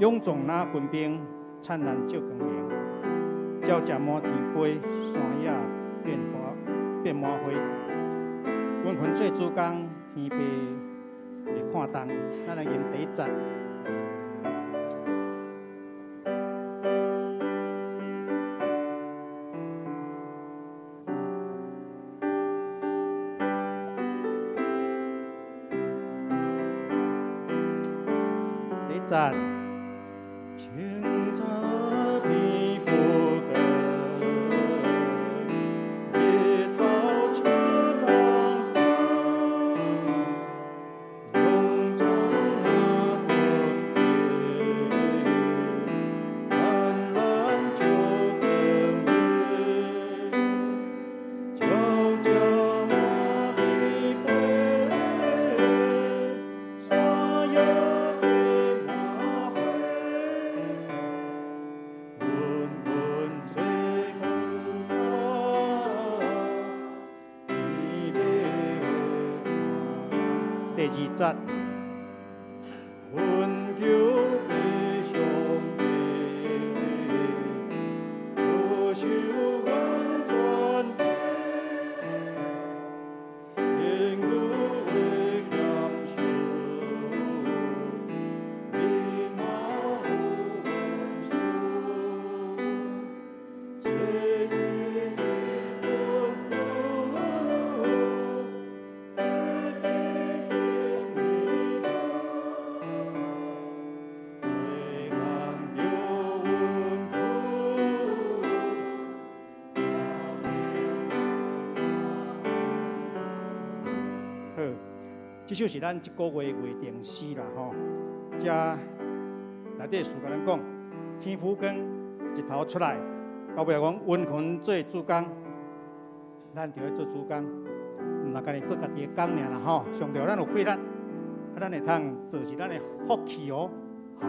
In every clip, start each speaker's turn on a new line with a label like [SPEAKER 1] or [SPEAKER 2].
[SPEAKER 1] 勇壯若軍兵，燦爛照光明。鳥食滿天飛，山野變花變滿花。阮懇做主工，天父會看重。咱來吟第一節。第一節。清早天父光，日頭出東方，勇壯若軍兵，燦爛照光明，鳥食滿天飛，山野變滿花。阮懇做主工，天父會看。第二節，懇求的上帝，保守阮全家，言語的謙遜，禮貌有恩賜，這是本主，必定的主，世間着阮苦。好，這首是咱這個月月定詩啦吼。這內底詩共咱講，天父光日頭出來，到尾講阮懇做主工，咱就愛做主工，毋若家己做家己的工爾啦吼。上帝予咱有氣力，啊，咱會通做是咱的福氣哦。吼，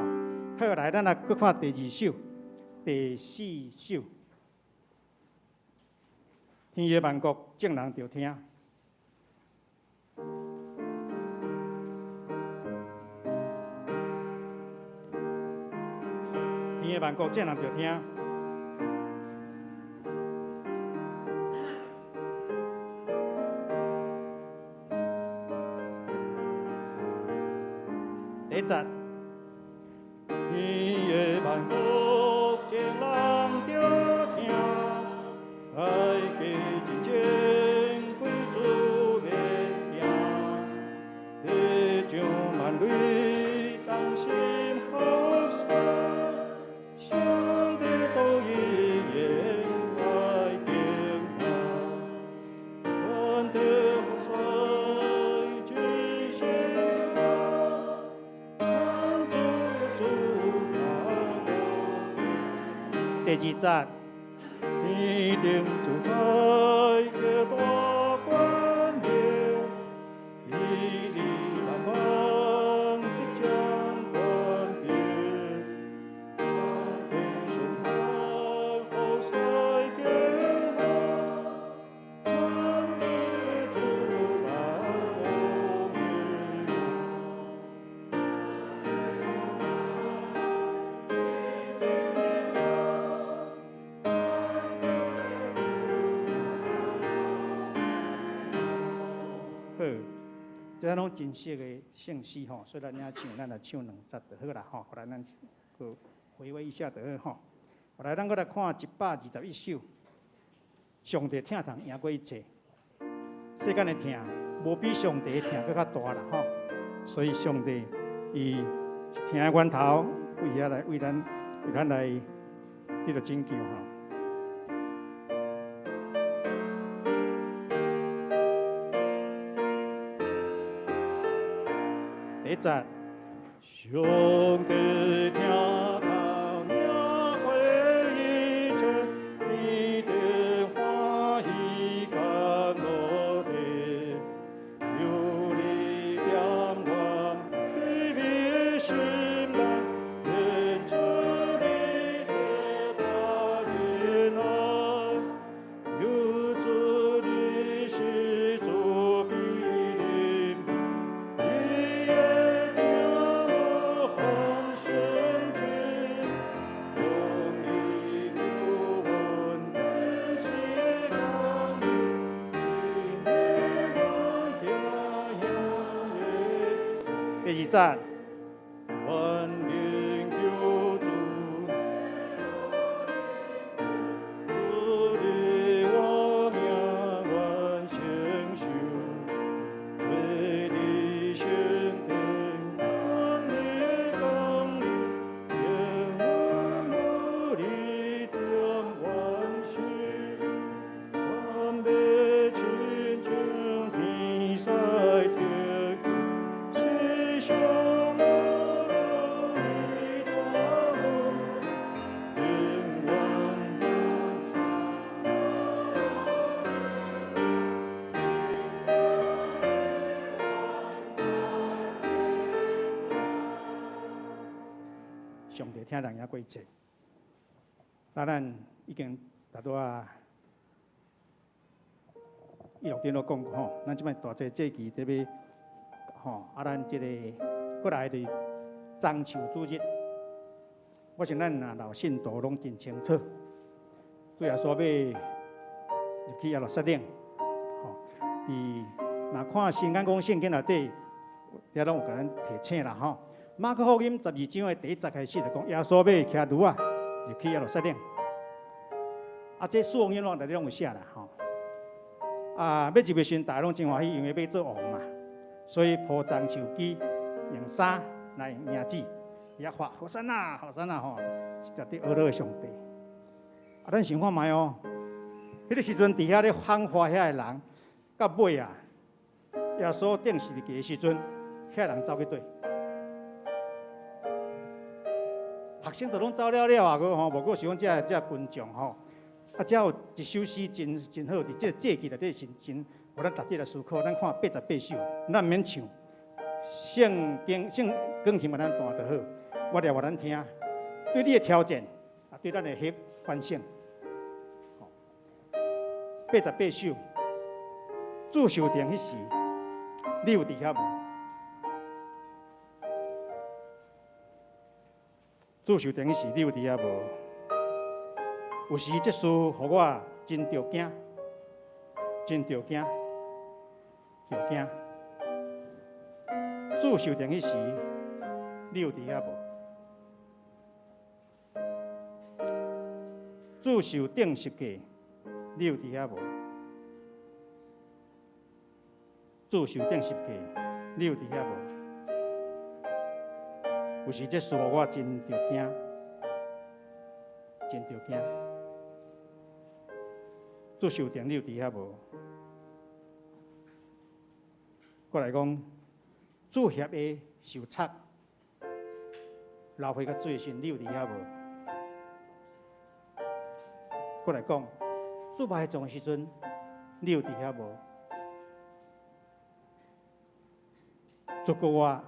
[SPEAKER 1] 好，來，咱來閣看第二首、第四首。天的萬國，眾人著聽。天的萬國，眾人著聽。第一節，天的萬國，眾人著聽，大家真正歸主免驚，地上萬類同心服侍，上帝道義言來敬仰，全地服侍齊心協，咱主主來第二節，天頂主宰極大權能，屹立萬邦執掌權柄，全地順服服侍敬奉，咱主主來榮耀。好，這攏真熟的聖詩吼，所以咱遐唱，咱來唱兩節就好啦吼，予咱閣回味一下就好吼。後來咱閣來看121首，上帝疼痛贏過一切，世間的疼無比上帝的疼閣較大啦吼。所以上帝伊疼的源頭，為遐來為咱為咱來得到拯救吼。第一節，上帝疼痛贏過一切，天地歡喜甘樂地，有你點阮卑微心內，願主你的大恩愛，有主你是主必臨，伊的疼無風霜。節。願靈救主，主你我命願承受，為你聖殿當你降臨，永遠無你點完成，願欲親像天使天國，世上無你大夢，永遠不。上帝疼人也過濟，那咱已經達到啊，伊錄頂都講過吼，咱這擺大濟節期這欲吼，啊，咱這個過來就是棕樹主日，我想咱若老信徒攏真清楚，主耶穌欲入去耶路撒冷，吼，佇若看新約講聖經內底，遐攏有共咱提醒啦吼。馬可福音12章的第一節開始就講，耶穌欲騎驢仔入去耶路撒冷。啊，這四福音攏內底攏有寫啦吼。啊，欲入的時陣，大家攏真歡喜，因為欲做王嘛，所以鋪棕樹枝，用衫來迎接，遐喊和散那，和散那吼，是絕對呵咾的上帝。啊，咱想看覓哦，彼個時陣佇遐咧喊話遐个人，到尾啊，耶穌釘十字架的時陣，遐人走去佗？學生都攏走了了啊，閣吼，無過是講這這群眾吼。啊，遮有一首詩真真好，佇這個節期內底真真，予咱逐日來思考。咱看88首，咱毋免唱，聖經聖鋼琴予咱彈就好，我掠予咱聽。對你的挑戰，啊，對咱的彼反省。88首，主受定彼時，你有佇遐無？主受定彼時，你有佇遐無？有時這事予我真著驚，真著驚，著驚。主受定彼時，你有佇遐無？主受釘十架，你有佇遐無？主受釘十架，你有佇遐無？有時這事予我真著驚，真著驚。主受定，你有佇遐無？過來講，主協的受插，流血佮水的時，你有佇遐無？過來講，主埋葬的時陣，你有佇遐無？主閣活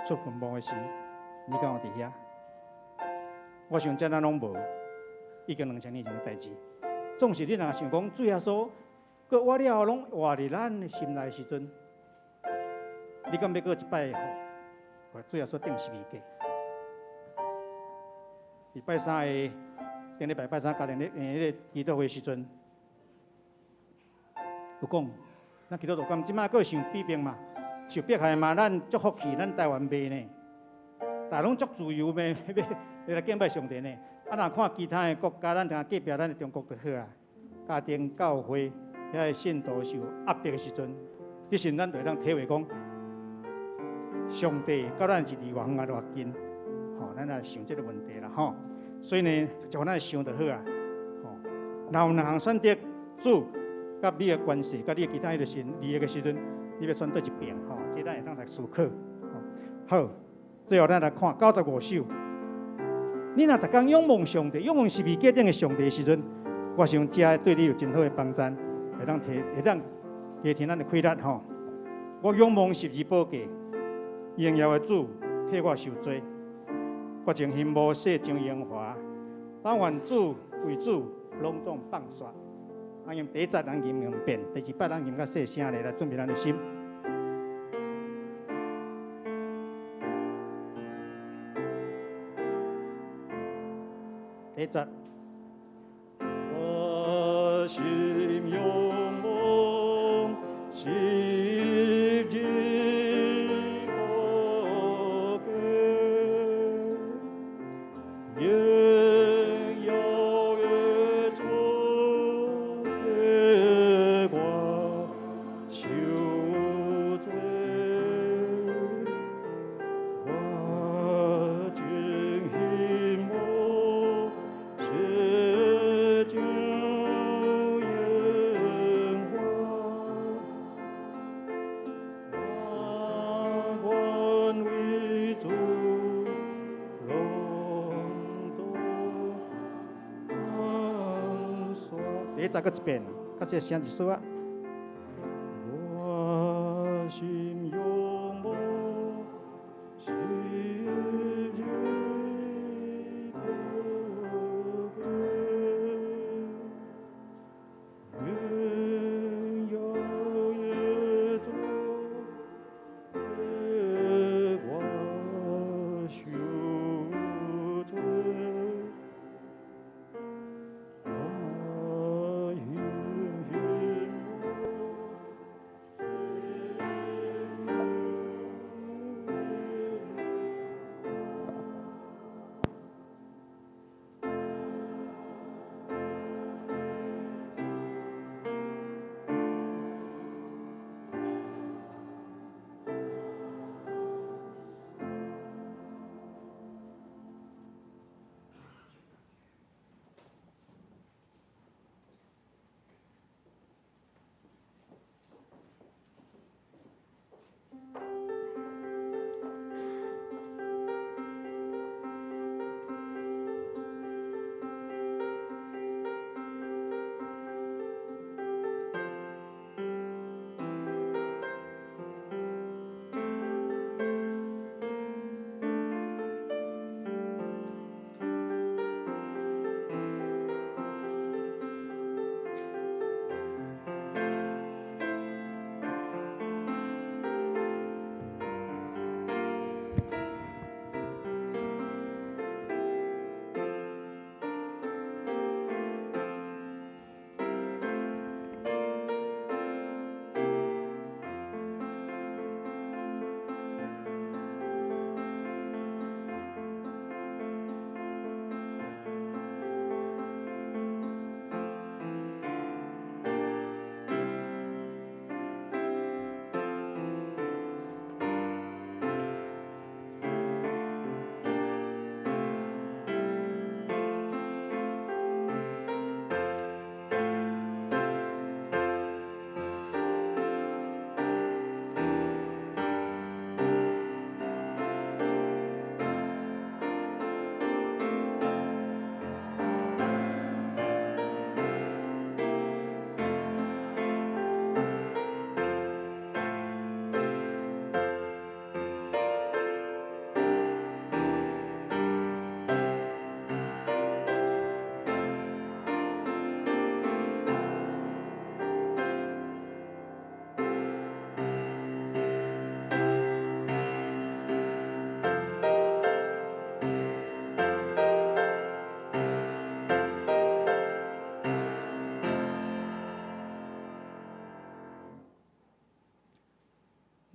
[SPEAKER 1] 出墳墓的時，你敢有佇遐？我想這咱攏無，已經2000年前的代誌。總是你若想講主耶穌閣活了後，攏活佇咱的心內時陣，你敢欲閣一擺予主耶穌釘十字架？禮拜三的頂禮拜拜三家庭咧，彼個祈禱會時陣，有講，咱基督徒敢這擺閣受逼迫嘛，受迫害嘛，咱足福氣，咱台灣袂呢，大家攏足自由咩？欲來敬拜上帝呢。啊，若看其他的國家，咱聽隔壁咱的中國就好啊。家庭教會遐個信徒受壓迫的時陣，彼時咱就會當體會講，上帝佮咱是離偌遠啊偌近，吼，咱來想這個問題啦，吼。所以呢，就咱來想就好啊。吼，若有兩項選擇，主佮你的關係，佮你的其他彼個時利益的時陣，你欲選佗一邊，吼，這咱會當來思考。好，最後咱來看95首。你若逐工仰望上帝，仰望十字架頂的上帝的時陣，我想這對你有真好的幫助，會當提，會當加添咱的氣力吼。我仰望十字寶架，榮耀的主替我受罪，我真欣慕世上榮華。但願主為主攏總放煞。咱用第一節咱吟兩遍，第二擺咱吟較細聲咧來準備咱的心。第一節。我心仰望十字寶第一節閣一遍，較這聲一索仔。我心仰望昔日高歌，榮耀耶穌為我贖罪。我心仰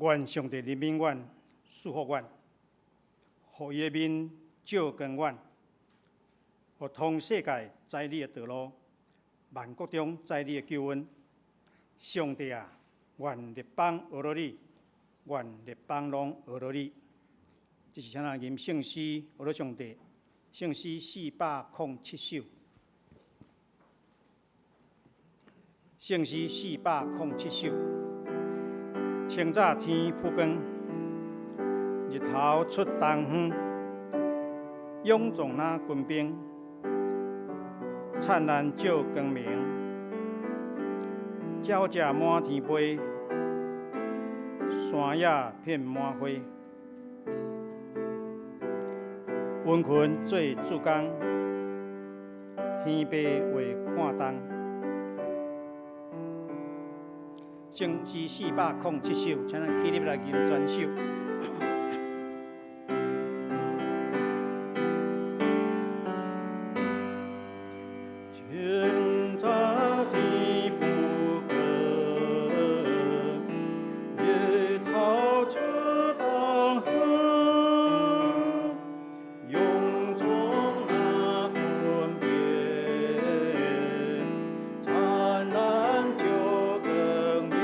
[SPEAKER 1] 願上帝憐憫阮，賜福阮，予伊的面照光阮，予通世界知你的道路，萬國中知你的救恩。上帝啊，願列邦學著你，願列邦攏學著你。這是請咱吟聖詩學著上帝，聖詩407首。聖詩407首。清早天曝光，日頭出東方，勇壯若軍兵，燦爛照光明，鳥隻滿天飛，山野遍滿花，溫群做主工，天父話看重。聖詩407首，請咱起立來吟全首。清早天曝光，日頭出東方，勇壯若軍兵，燦爛照光明。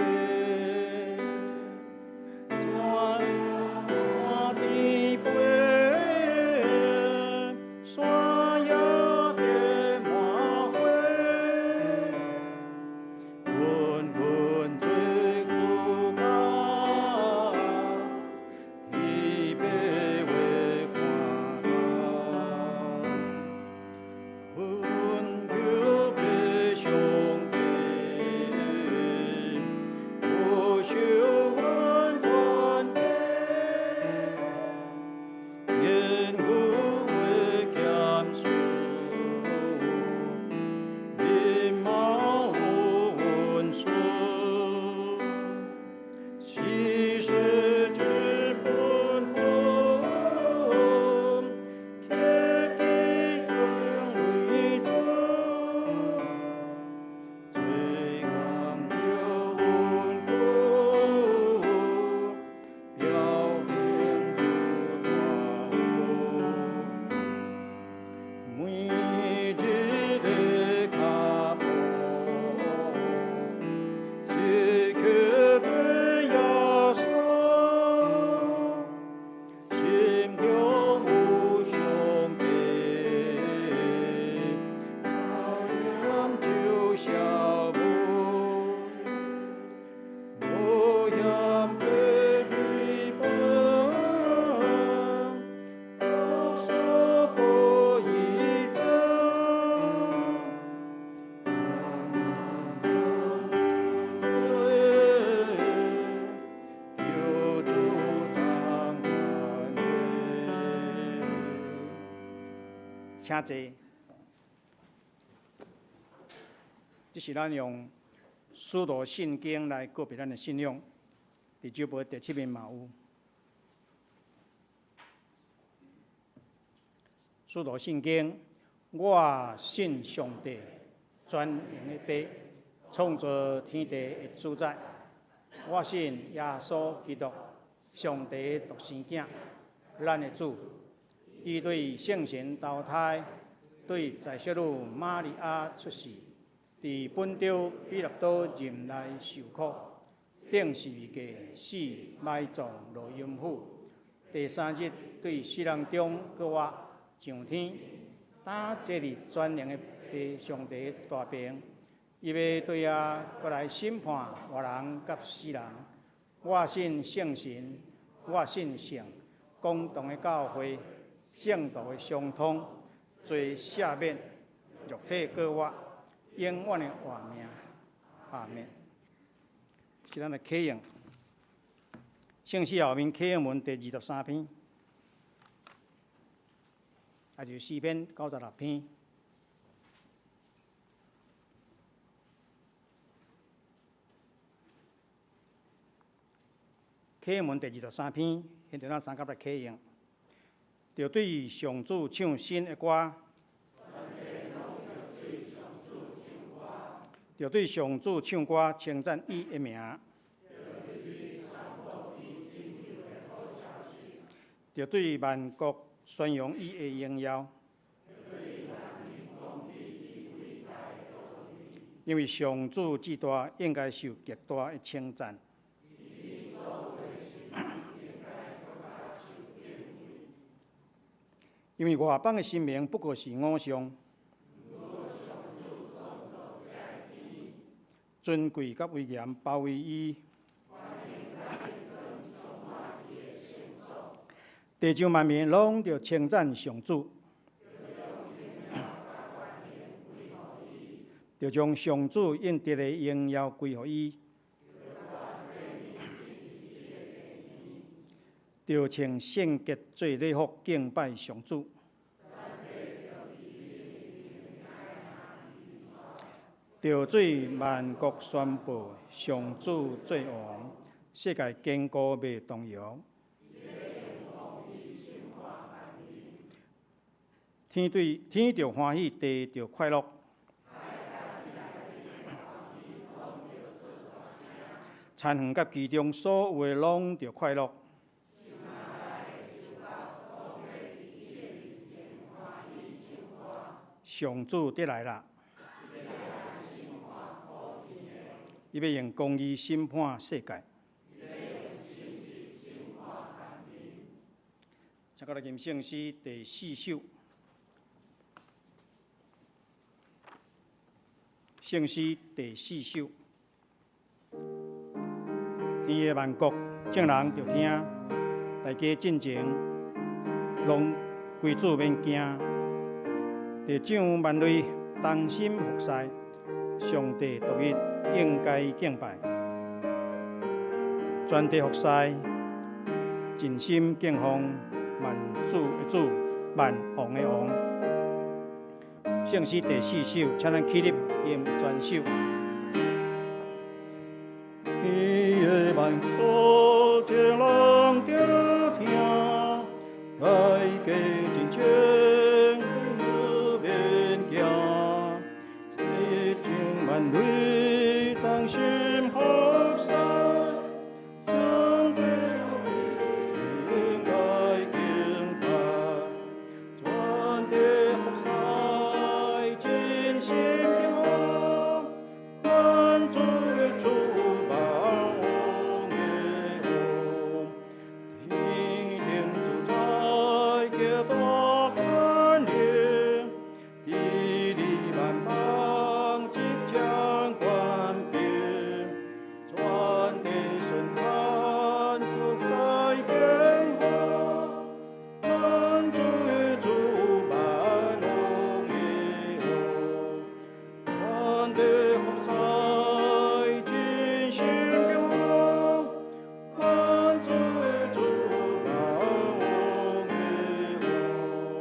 [SPEAKER 1] 請坐。這是咱用使徒信經來告別咱的信仰。佇主簿第七面嘛有。使徒信經，我信上帝，全能的父，創造天地的主宰。我信耶穌基督，上帝的獨生囝，咱的主。伊對聖神投胎，對在聖女瑪利亞出世，佇本丟彼拉多任內受苦，釘十字架死埋葬落陰府。第三日對死人中閣活上天，擔坐佇全能的父上帝大爿，伊欲對遐閣來審判活人佮死人。我信聖神，我信聖公同的教會。聖徒的相通，罪赦免，肉體閣活，永遠的活命。阿們。是咱的啟應，聖詩後面啟應文第23篇，也就是詩篇96篇。啟應文第二十三篇，現在咱三甲來啟應。著對上主唱新的歌，著對上主唱歌，稱讚伊的名。著對萬國宣揚伊的榮耀。因為上主至大，應該受極大的稱讚。因為外邦的神明不過是偶像，尊貴佮威嚴包圍伊，地上萬民攏著稱讚上主，著將上主應得的榮耀歸予伊。著穿聖潔做禮服敬拜上主，著對萬國宣布上主做王，世界堅固袂動搖。天對天著歡喜，地著快樂。田園佮其中所有的攏著快樂。上主得來啦！伊欲用公義審判世界。請閣來吟聖詩第四首。聖詩第四首。天的萬國，眾人著聽，大家進前，攏歸主免驚。地上萬類同心服侍，上帝獨一應該敬拜。全地服侍，盡心敬奉萬主的主，萬王的王。聖詩第四首，請咱起立吟全首。天的萬國，眾人著聽，大家盡情。免驚，地上萬類同心服侍，上帝應該敬拜，全地服侍，盡心敬奉，萬主的主，萬王的王，天頂主宰極大權能，治理萬邦，執掌權柄，全地順壇服侍敬奉，萬主的主，萬王的王，全地服侍，盡心敬奉，萬主的主，萬王的王，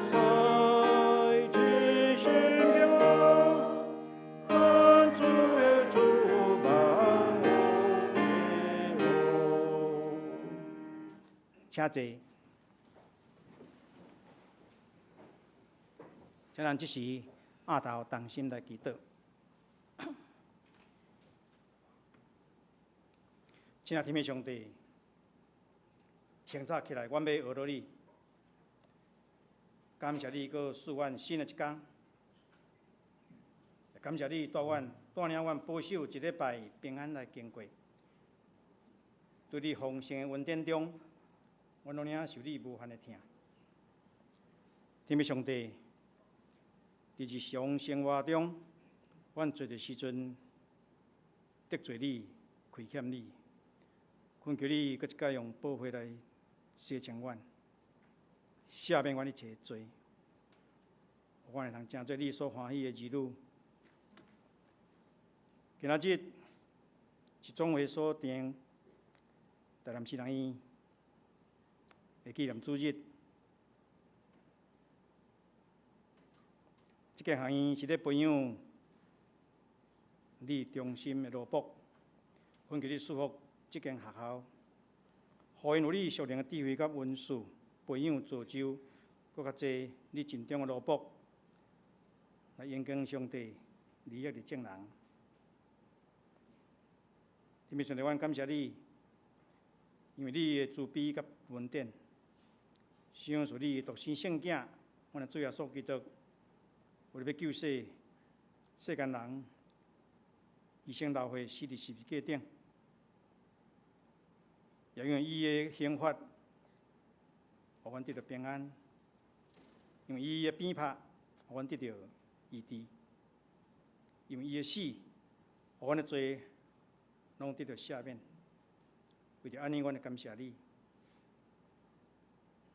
[SPEAKER 1] 西，一心仰望，咱主的主万有的王。請坐。請咱這時額頭同心來祈禱。親愛天父上帝，清早起來，阮欲學著你，感謝你閣賜阮新的一工，感謝你帶阮帶領阮保守一禮拜平安來經過。佇你豐盛的恩典中，阮攏領受你無限的疼。天父上帝，佇日常生活中，阮濟濟時陣得罪你、虧欠你，懇求你閣一擺用寶血來洗淨阮，赦免阮一切罪，予阮會通成做你所歡喜的兒女。今仔日是總會所定台南市人院的紀念主日。這間學院是咧培養你忠心的奴僕，懇求你賜福這間學校，予𪜶有你屬靈的智慧佮恩賜，培養造就閣較濟你盡忠的奴僕，來榮光上帝，利益眾人。天父上帝，阮感謝你，因為你的慈悲佮恩典，賞賜你獨生聖子，阮的主耶穌基督，為著欲救世世間人，犧牲流血死佇十字架頂，也因為伊的刑罰，予阮得著平安；因為伊的鞭拍，予阮得著醫治；因為伊的死，予阮的罪攏得著赦免。為著按呢，阮會感謝你。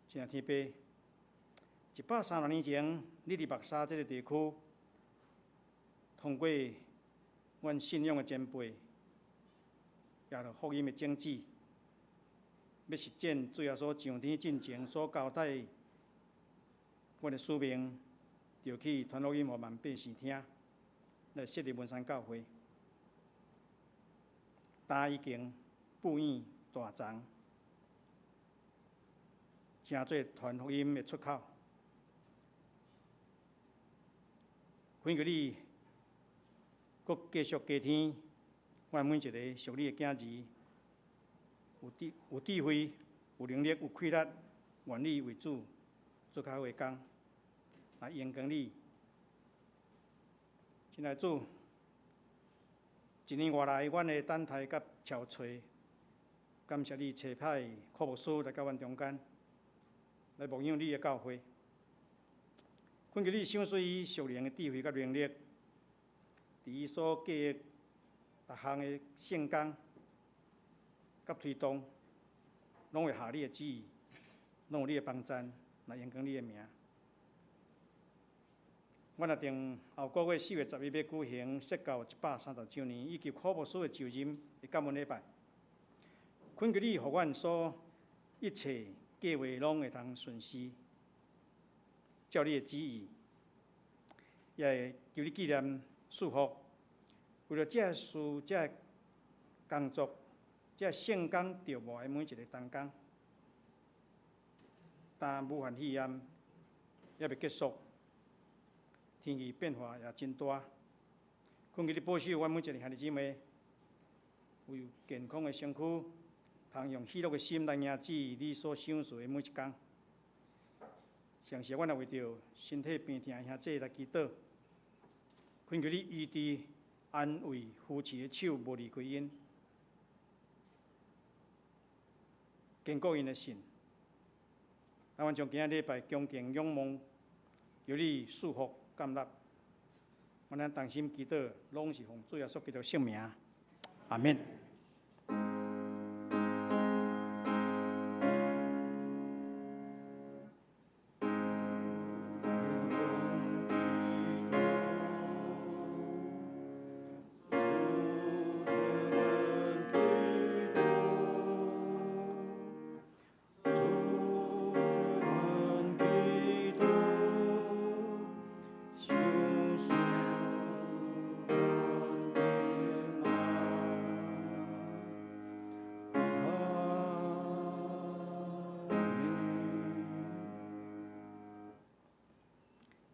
[SPEAKER 1] 親愛天父，130多年前，你佇白沙這个地區，通過阮信仰的前輩，也著福音的種子，欲實踐主耶穌上天進前所交代阮的使命，著去傳福音予萬百姓聽，來設立文山教會。今已經布院大叢，成做傳福音的出口。懇求你，閣繼續加添阮每一个屬你的囝兒，有智慧、有能力、有氣力，願意為主做較好的工，來榮光你。親愛主，一年外來，阮的等待佮憔悴，感謝你差派柯牧師來到阮中間，來牧養你的教會。懇求你賞賜伊屬靈的智慧佮能力，佇伊所計劃逐項的聖工佮推動，攏會合你的旨意，攏有你的幫贊，來榮光你的名。阮若定後個月4月11欲舉行設教130週年以及柯牧師的就任的感恩禮拜，懇求你予阮所一切計劃攏會通順遂，照你的旨意，也會求你紀念賜福，為著這事、這工作、這聖工著墨的每一个同工。但武漢肺炎猶未結束，天氣變化也真大，懇求你保守阮每一个兄弟姊妹，有健康的身軀，通用喜樂的心來迎接你所賞賜的每一工。同時，阮也為著身體病痛的兄弟來祈禱，懇求你醫治、安慰、扶持的手無離開𪜶，堅固𪜶的信。咱阮將今仔禮拜恭敬仰望，求你賜福建立。阮咱同心祈禱，攏是奉主耶穌基督聖名，阿們。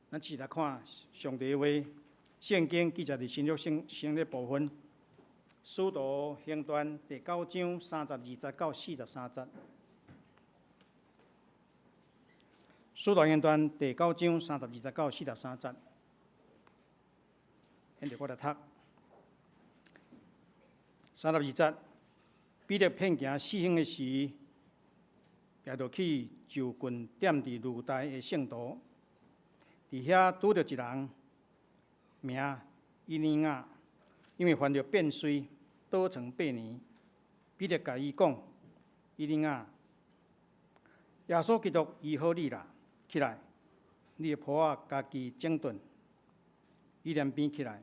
[SPEAKER 1] 咱試來看上帝話，聖經記載佇新約聖經的部分，使徒行傳第九章32節到43節。使徒行傳第九章32節到43節，現在我來讀。32節，彼得遍行四方的時，也就去就近踮佇呂大的聖徒，佇遐拄著一人，名以尼亞，因為患著變衰，倒床八年。彼得共伊講：以尼亞，耶穌基督醫好你啦，起來，你的鋪仔家己整頓。伊連便起來，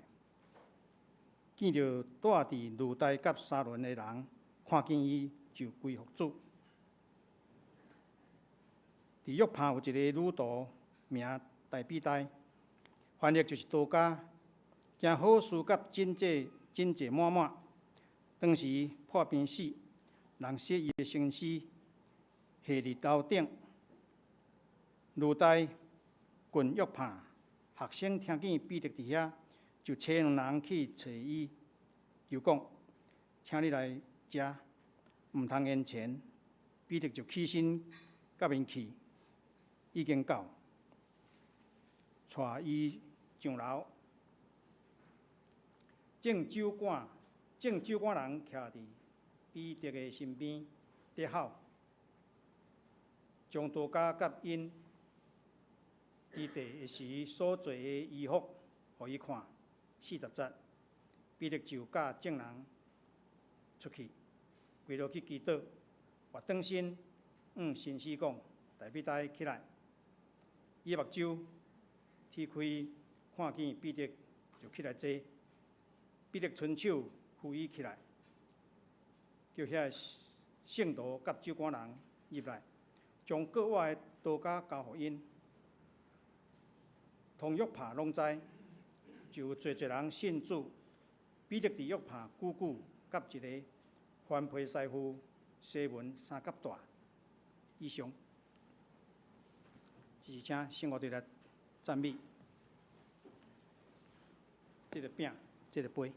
[SPEAKER 1] 見著蹛佇呂大佮沙崙的人，看見伊就歸予主。佇約帕有一个女徒，名大比大，翻譯就是多加，行好事佮拯濟拯濟滿滿。當時破病死，人洗伊的身屍，下佇樓頂。呂大近約帕，學生聽見彼得佇遐，就差兩人去揣伊，又講：請你來遮，毋通延遲。彼得就起身佮𪜶去，已經到，帶伊上樓。眾酒館人徛佇彼得的身邊，伫吼，將多加佮𪜶佇地的時所做的衣服，予伊看。40節，彼得就佮眾人出去，跪落去祈禱，活轉身，向身屍講：大比大起來！伊目睭踢開，看見彼得就起來坐。彼得伸手扶伊起來，叫遐聖徒佮酒館人入來，將過活的多加交予𪜶。通約帕攏知，就有濟濟人信主。彼得佇約帕久久，佮一个番皮師傅西門相佮蹛。以上，是請聖樂隊來讚美。這个餅，這个杯。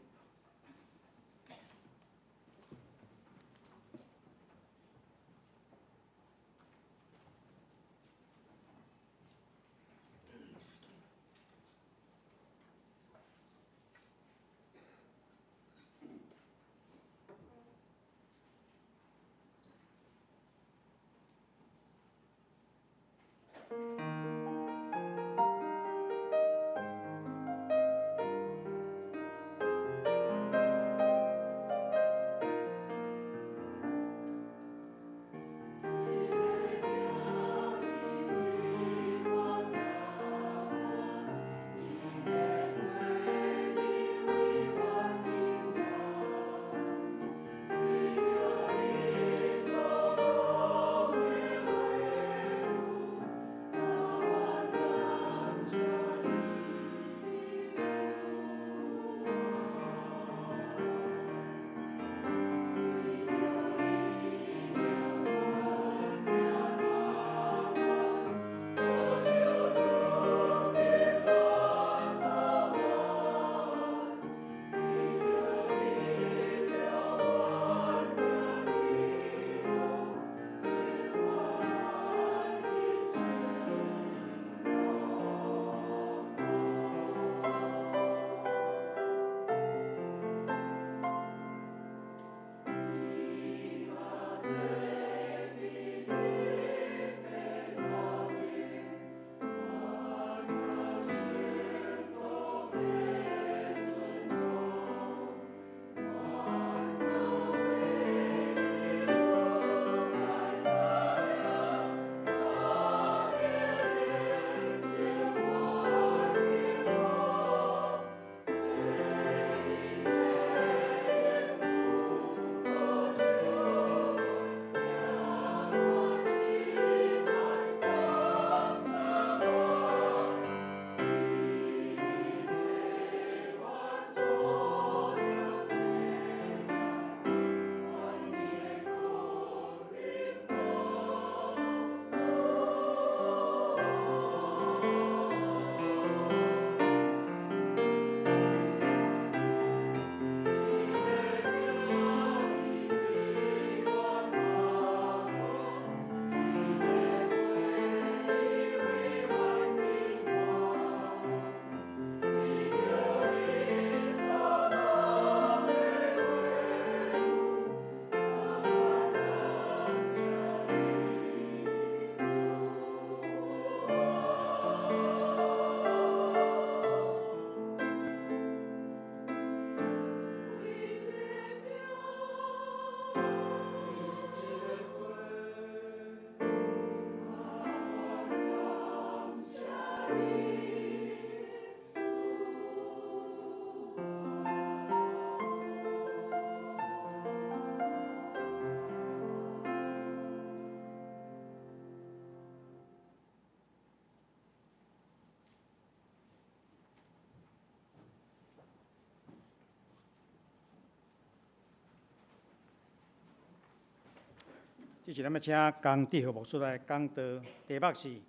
[SPEAKER 1] 這是咱欲請江志豪牧師來講道，題目是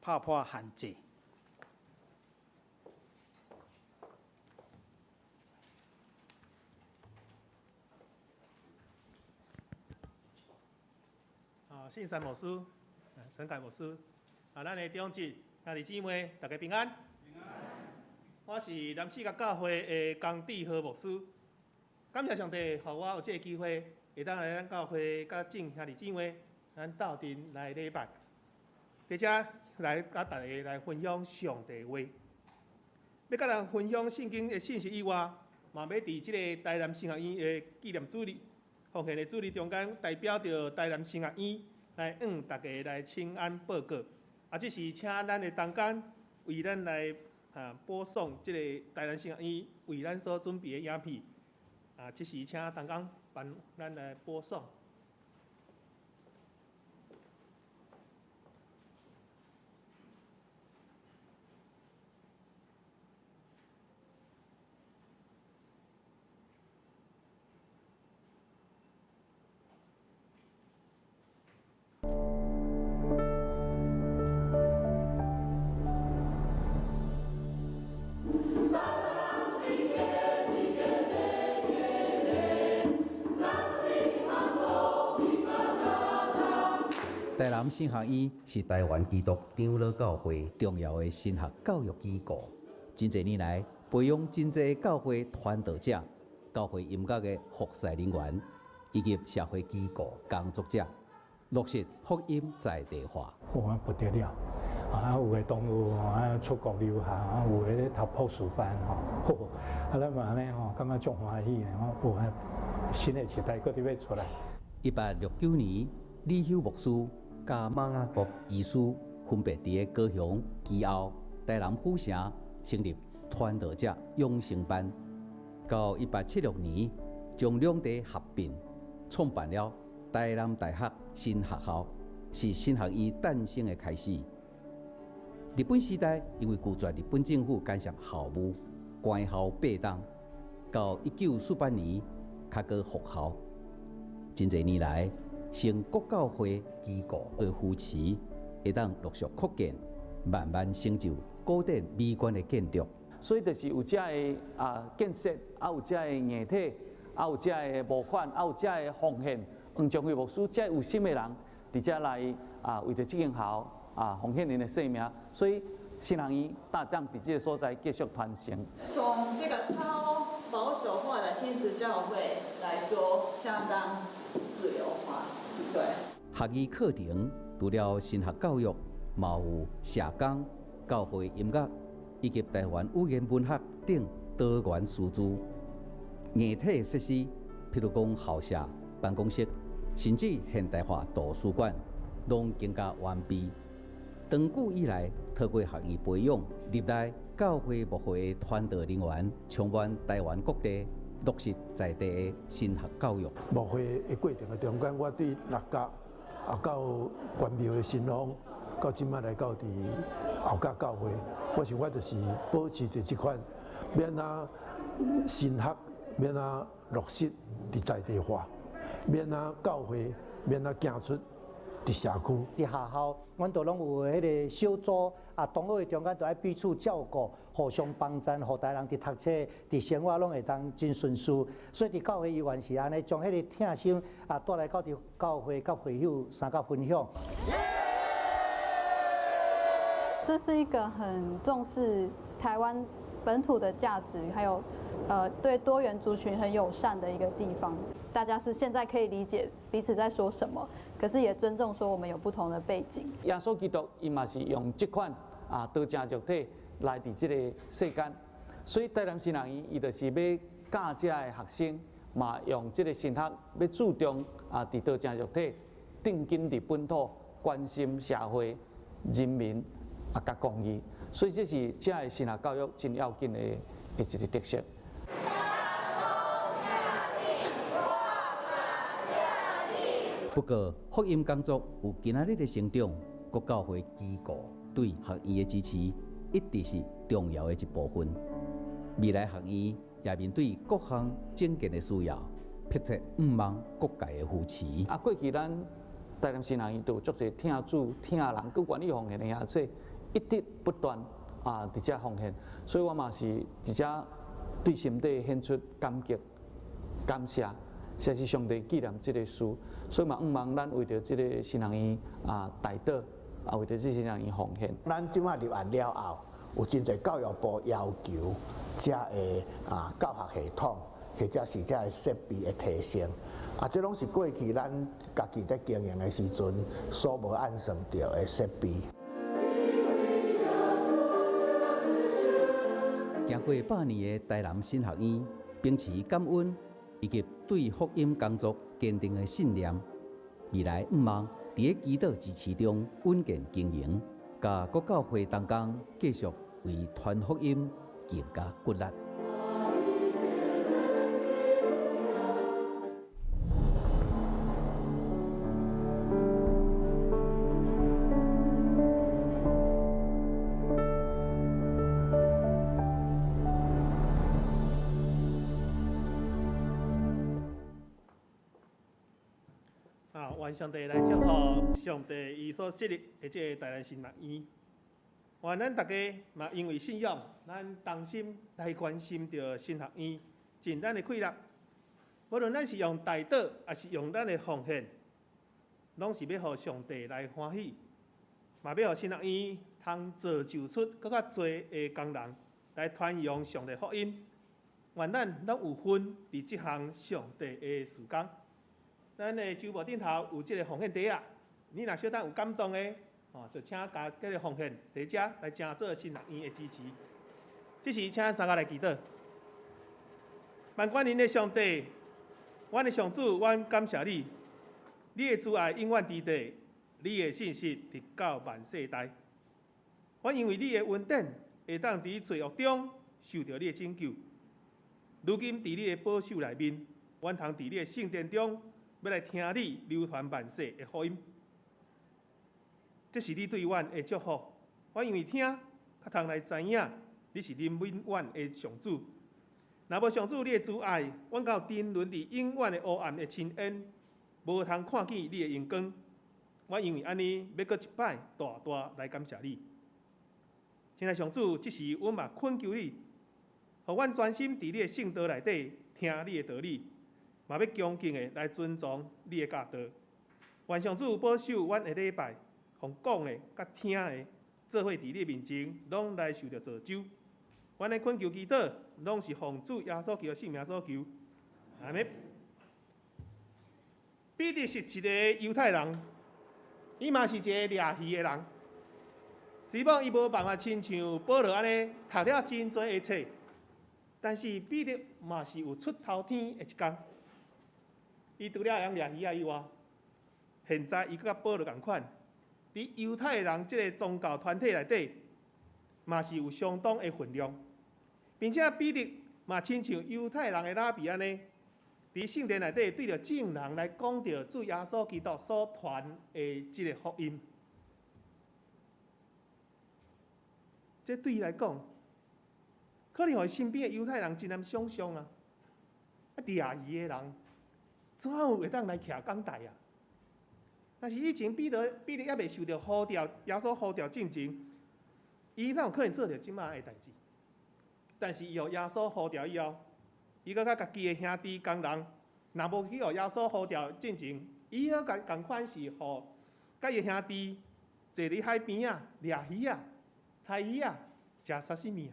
[SPEAKER 1] 拍破限制。
[SPEAKER 2] 啊，信山牧師、陳凱牧師，啊，咱的長執、兄弟姊妹，大家平安。平安。我是南四角教會的江志豪牧師，感謝上帝，予我有這个機會，會當來咱教會佮眾兄弟姊妹，咱鬥陣來禮拜，佇遮來佮大家來分享上帝話。欲佮人分享聖經的信息以外，嘛欲佇這个台南神學院的紀念主日、奉獻的主日中間，代表著台南神學院來向大家來請安報告。啊，這是請咱的同工為咱來播送這个台南神學院為咱所準備的影片。啊，這是請同工幫咱來播送。
[SPEAKER 3] 台南神學院是台灣基督長老教會重要的神學教育機構，真濟年來培養真濟教會傳道者、教會音樂的服侍人員以及社會機構工作者，落實福音在地化。
[SPEAKER 4] 哇，不得了！啊，有的同學啊出國留學，啊有的咧讀博士班吼，啊咱嘛按呢吼，感覺足歡喜的吼，哇，新的時代閣佇欲出來。
[SPEAKER 3] 1869年，李休牧師佮馬雅各醫師分別佇个高雄、基後、台南府城成立傳道者養成班。到1876年，將兩地合併，創辦了台南大學神學校，是神學院誕生的開始。日本時代因為拒絕日本政府干涉校務，關校八冬。到1948年，較閣復校。真濟年來，受國教會機構的扶持，會當陸續擴建，慢慢成就古典美觀的建築。
[SPEAKER 5] 所以就是有遮个建設，啊有遮个硬體，啊有遮个募款，啊有遮个奉獻。黃將輝牧師遮有心的人，佇遮來為著這間校奉獻𪜶的性命，所以神學院會當佇這个所在繼續傳承。
[SPEAKER 6] 從這個超保守化的天主教會來說，相當自由化，對。
[SPEAKER 3] 學院課程除了神學教育，嘛有社工、教會音樂以及台灣語言文學等多元師資。硬體設施，譬如講校舍、辦公室，甚至現代化圖書館，攏更加完備。長久以來，透過學院培養入內教會牧會的傳道人員，充滿台灣各地，落實在地的神學教育。
[SPEAKER 7] 牧會的過程的中間，我對六甲到關廟的神風，到這擺來到佇後甲教會，我想我就是保持著這款，欲按怎神學，欲按怎落實佇在地化，欲按怎教會，欲按怎行出佇社區。
[SPEAKER 8] 佇學校，阮都攏有彼个小組啊，同學的中間都愛彼此照顧，互相幫贊，予大人佇讀冊、佇生活攏會當真順遂。所以佇教會伊原是按呢，將彼个疼心帶來到佇教會佮會友相佮分享。
[SPEAKER 9] 這是一個很重視台灣本土的價值，還有對多元族群很友善的一個地方。大家是現在可以理解彼此在說什麼，可是也尊重說我們有不同的背景。
[SPEAKER 5] 耶穌基督伊嘛是用這款道成肉體來佇這個世間，所以台南神學院伊就是欲教遮的學生，嘛用這個神學欲注重佇道成肉體，定根佇本土，關心社會、人民佮公義，所以這是遮的神學教育真要緊的一個特色。
[SPEAKER 3] 不過，福音工作有今仔日的成長，國教會機構對學院的支持一直是重要的一部分。未來學院也面對各項整建的需要，迫切向望各界的扶持。
[SPEAKER 5] 啊，過去咱台南神學院都有足濟疼主、疼人，閣願意奉獻的兄弟，一直不斷啊佇遮奉獻，所以我嘛是佇遮對心底獻出感激、感謝，實在是上帝紀念這个事，所以嘛向望咱為著這个神學院啊代禱，啊為著這個神學院奉獻。
[SPEAKER 10] 咱這擺入案了後，有真濟教育部要求遮个啊教學系統，或者是遮个設備的提升，啊，這攏是過去咱家己佇經營的時陣所無按算著的設備。
[SPEAKER 3] 經過百年的台南神學院，秉持感恩以及對福音工作堅定的信念，未來向望佇咧祈禱支持中穩健經營，佮各教會同工繼續為傳福音更加骨力。
[SPEAKER 2] 啊，願上帝來祝福上帝伊所設立的這个台南神學院。願咱大家嘛因為信仰，咱同心來關心著神學院，盡咱的氣力。無論咱是用代禱，抑是用咱的奉獻，攏是欲予上帝來歡喜，嘛欲予神學院通造就出閣較濟的工人來傳揚上帝福音。願咱攏有份佇這項上帝的事工。咱的周報頂頭有這个奉獻袋仔，你若小等有感動的，哦，就請共這个奉獻佇遮來成做神學院的支持。這時，請咱三个來祈禱。萬軍之上帝，阮的上主，阮感謝你，你的慈愛永遠佇地，你的信實直到萬世代。阮因為你的恩典，會當佇罪惡中受著你的拯救。如今佇你的保守內面，阮通佇你的聖殿中，欲來聽你流傳萬世的福音。這是你對阮的祝福。阮因為聽，較通來知影你是憐憫阮的上主。若無上主你的慈愛，阮敢有沉淪佇永遠的黑暗的深淵，無通看見你的榮光。阮因為按呢，欲閣一擺大大來感謝你。親愛上主，這時阮嘛懇求你，予阮專心佇你的聖道內底聽你的道理，嘛欲恭敬的來遵從你的教導。願上主保守阮的禮拜，予講的佮聽的，做伙佇你的面前，攏來受著造就。阮的懇求祈禱，攏是奉主耶穌基督聖名所求。阿們。彼得是一個猶太人，伊嘛是一個掠魚的人。雖罔伊無辦法親像保羅按呢讀了真濟的冊，但是彼得嘛是有出頭天的一工。伊除了會曉掠魚仔以外，現在伊閣佮保羅仝款，佇猶太人這个宗教團體內底，嘛是有相當的分量，並且彼得嘛親像猶太人的拉比按呢，佇聖殿內底對著眾人來講著主耶穌基督所傳的這个福音。這對伊來講，可能予伊身邊的猶太人真難想像啊！啊，掠魚的人怎有會當來徛講台啊？但是以前彼得彼得猶未受著呼召，耶穌呼召進前，伊哪有可能做著這擺的代誌？但是伊予耶穌呼召以後，伊閣佮家己的兄弟工人，若無去予耶穌呼召進前，伊閣共仝款是予佮伊兄弟坐佇海邊仔掠魚仔、刣魚仔、食沙西米啊。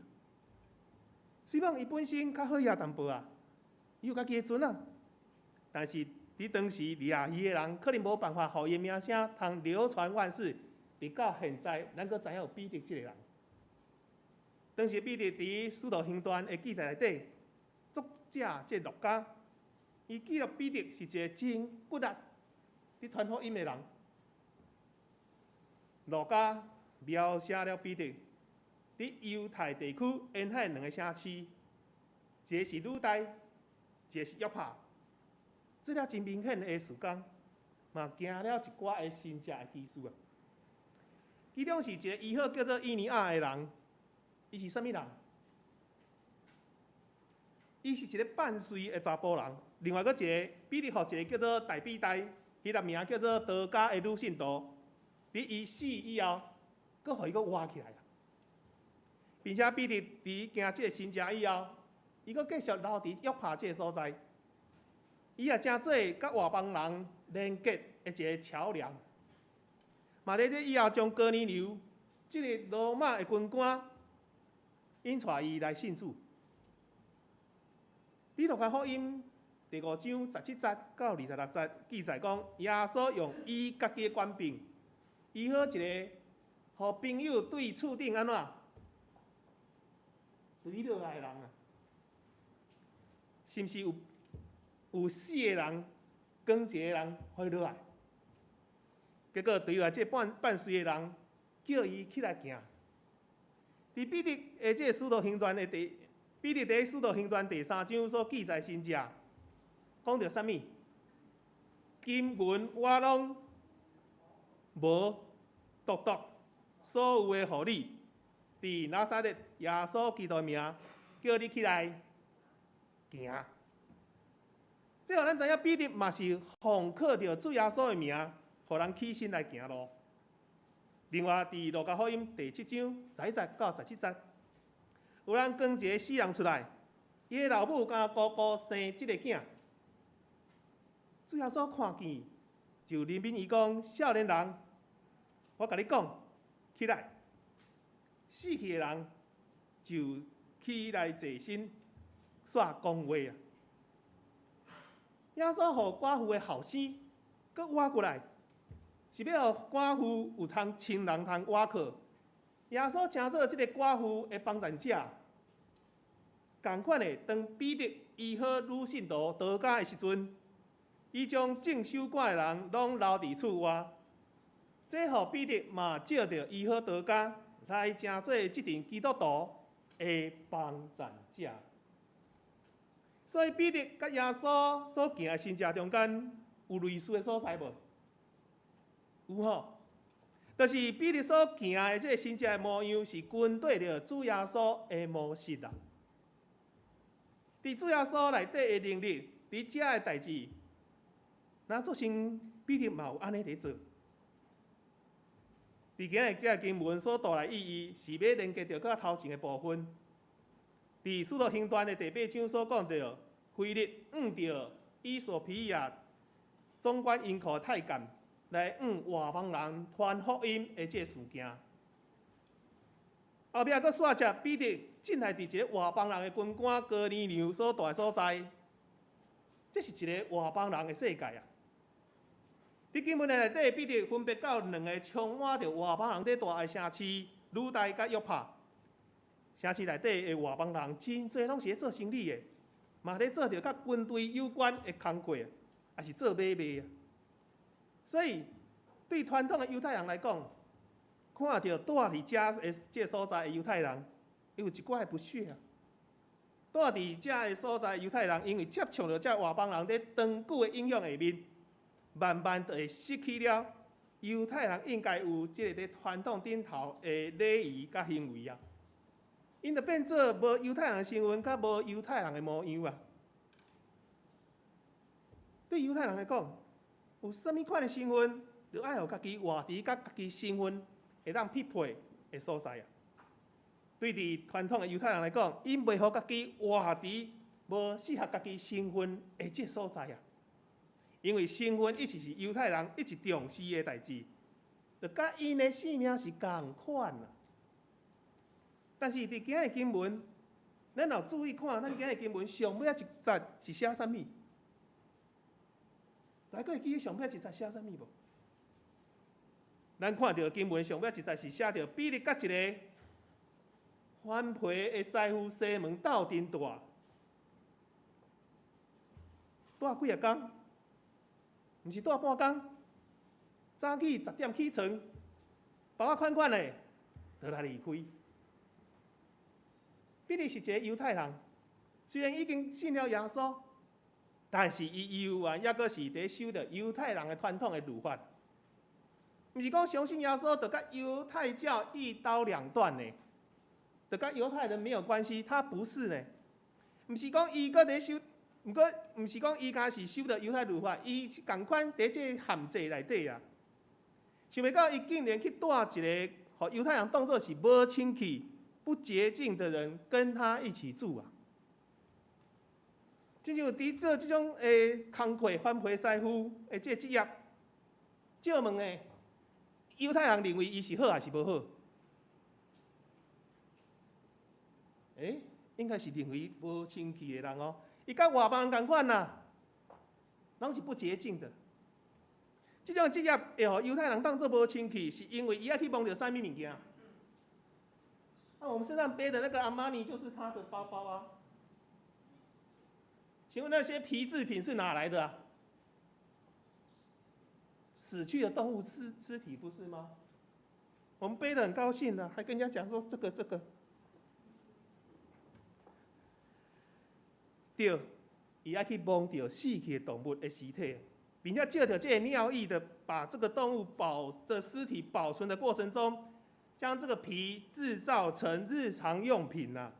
[SPEAKER 2] 雖罔伊本身較好額淡薄仔，伊有家己的船仔，但是佇當時掠魚的人可能無辦法，予伊的名聲通流傳萬世。直到現在，咱閣知影有彼得這个人。當時彼得佇使徒行傳的記載內底，作者這路加，伊記錄彼得是一個真骨力佇傳福音的人。路加描寫了彼得佇猶太地區沿海兩個城市，一个是呂大，一个是約帕。做了真明顯的事工，嘛行了一寡的神跡的奇事啊。其中是一个醫好叫做以尼亞的人，伊是啥物人？伊是一个半歲的查埔人。另外閣一个彼得予一个叫做大比大，彼个名叫做多加的女信徒，佇伊死以後，閣予伊閣活起來啊！並且彼得佇行這个神跡以後，伊閣繼續留佇約帕這个所在，伊也成做佮外邦人連結的一个橋梁。嘛佇這以後，將哥尼流這个羅馬的軍官引帶伊來信主。佇路加福音第五章十七節到26節記載講，耶穌用伊家己的權柄，醫好一個，予朋友對厝頂按怎墜落來的人啊？是毋是有四个人，扛一个人予伊落來？結果墜落來這半半歲的人叫伊起來行。佇彼得的這个使徒行傳的第，彼得佇使徒行傳第三章所記載神跡，講著啥物？金銀我攏無，獨獨所有的予你，佇拿撒勒耶穌基督的名，叫你起來行。這予咱知影，彼得嘛是奉靠著主耶穌的名，予人起身來行路。另外，佇路加福音第七章11到17節，有人扛一个死人出來，伊的老母佮姑姑生這个囝。主耶穌看見，就憐憫伊講：少年人，我共你講，起來！死去的人就起來坐身，煞講話啊！耶穌予寡婦的後生閣活過來，是欲予寡婦有通親人通倚靠。耶穌成做這个寡婦的幫贊者，仝款的，當彼得醫好女信徒多加的時陣，伊將眾守館的人攏留佇厝外，這予彼得嘛藉著醫好多加來成做這陣基督徒的幫贊者。所以彼得佮耶穌所行的神跡中間有類似的所在無？有吼，就是彼得所行的這个神跡的模樣，是跟綴著主耶穌的模式啦。佇主耶穌內底的能力，佇遮的代誌，若做成彼得嘛有按呢佇做。佇今日這个經文所帶來意義，是欲連結著較頭前的部分。佇使徒行傳的第八章所講著，腓力向著衣索比亞總管銀庫太監來向外邦人傳福音的這个事件。後壁閣煞接彼得進來佇一个外邦人的軍官哥尼流所蹛的所在，這是一个外邦人的世界啊！佇經文的內底，彼得分別到兩个充滿著外邦人佇蹛的城市，呂大佮約帕。城市內底的外邦人真濟攏是咧做生理的，嘛咧做著佮軍隊有關的工課，抑是做買賣啊。所以對傳統的猶太人來講，看著蹛佇遮的這个所在的猶太人，伊有一寡的不屑啊。蹛佇遮的所在猶太人，因為接觸著遮外邦人佇長久的影響下面，慢慢就會失去了猶太人應該有這个佇傳統頂頭的禮儀佮行為啊。𪜶就變做無猶太人的身份，佮無猶太人的模樣啊。對猶太人來講，有啥物款的身份，就愛予家己活佇佮家己身份會當匹配的所在啊。對佇傳統的猶太人來講，𪜶袂予家己活佇無適合家己身份的這所在啊。因為身份一直是猶太人一直重視的代誌，就佮𪜶的性命是仝款啊。但是佇今日經文，咱若注意看，咱今日經文上尾仔一節是寫啥物？大家會記得上尾仔一節寫啥物無？咱看著經文上尾仔一節是寫著彼得佮一个番皮的師傅西門鬥陣蹛，蹛幾仔工？毋是蹛半工，早起10點起床，包仔款款的，就來離開。彼得是一个猶太人，雖然已經信了耶穌，但是伊猶原猶閣是佇守著猶太人的傳統的律法。毋是講相信耶穌就佮猶太教一刀兩斷呢，就佮猶太人沒有關係，他不是呢。毋是講伊閣佇守毋過，毋是講伊敢是守著猶太律法，伊是仝款佇這個限制內底啊。想袂到伊竟然去帶一個，予猶太人當做是無清氣、不潔淨的人跟他一起住啊！親像佇做這種的工課，番皮師傅的這個職業，借問的猶太人認為伊是好還是無好？欸，應該是認為無清氣的人哦。伊佮外邦人仝款啦，攏是不潔淨的。這種職業會予猶太人當做無清氣，是因為伊愛去摸著啥物物件？啊，我們身上背的那個阿瑪尼就是他的包包啊。請問那些皮製品是哪來的啊？死去的動物屍屍體不是嗎？我們背得很高興啊，還跟人家講說這個這個。對，伊愛去摸著死去的動物的屍體，並且藉著這個尿液的，把這個動物保的屍體保存的過程中，將這個皮製造成日常用品啊。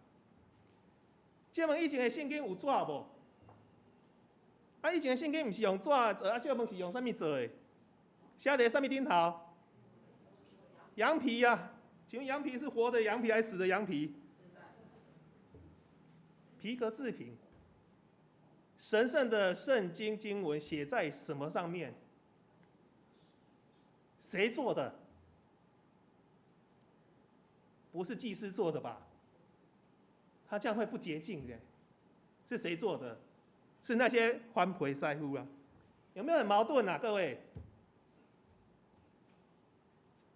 [SPEAKER 2] 請問以前的聖經有紙無？啊，以前的聖經毋是用紙做，啊，請問是用啥物做的？寫佇啥物頂頭？羊皮啊，請問羊皮是活的羊皮還是死的羊皮？皮革製品。神聖的聖經經文寫在什麼上面？誰做的？不是祭司做的吧？他這樣會不潔淨的。是誰做的？是那些番皮師傅啊？有沒有很矛盾啊？各位，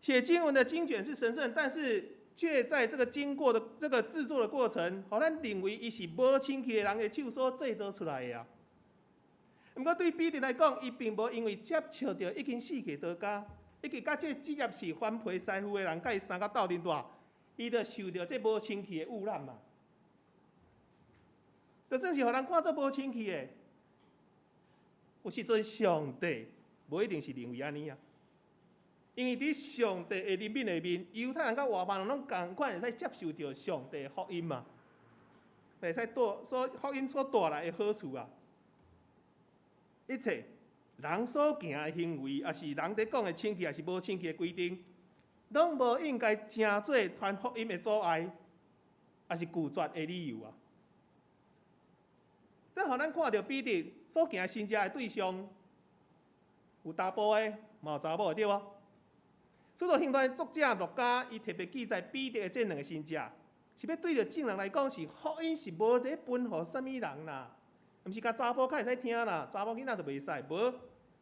[SPEAKER 2] 寫經文的經卷是神聖，但是卻在這個經過的這個製作的過程，予咱認為伊是無清氣的人的手所製造出來的啊。毋過對彼得來講，伊並無因為接觸著已經死去的道家，以及佮這個職業是番皮師傅的人，佮伊三個鬥陣蹛，伊就受著這無清氣的污染嘛。就算是予人看做無清氣的，有時陣上帝無一定是認為按呢啊。因為佇上帝的憐憫下面，猶太人佮外邦人攏仝款會使接受著上帝的福音嘛，會使帶所福音所帶來的好處啊。一切人所行的行為，抑是人佇講的清氣，抑是無清氣的規定，攏無應該成做傳福音的阻礙，抑是拒絕的理由啊。這予咱看著彼得所行神蹟的對象，有查埔的，嘛有查某的，對無？使徒行傳作者路加，伊特別記載彼得的這兩个神蹟，是欲對著眾人來講，是福音是無佇分予啥物人啦，毋是共查埔較會使聽啦，查某囡仔就袂使，無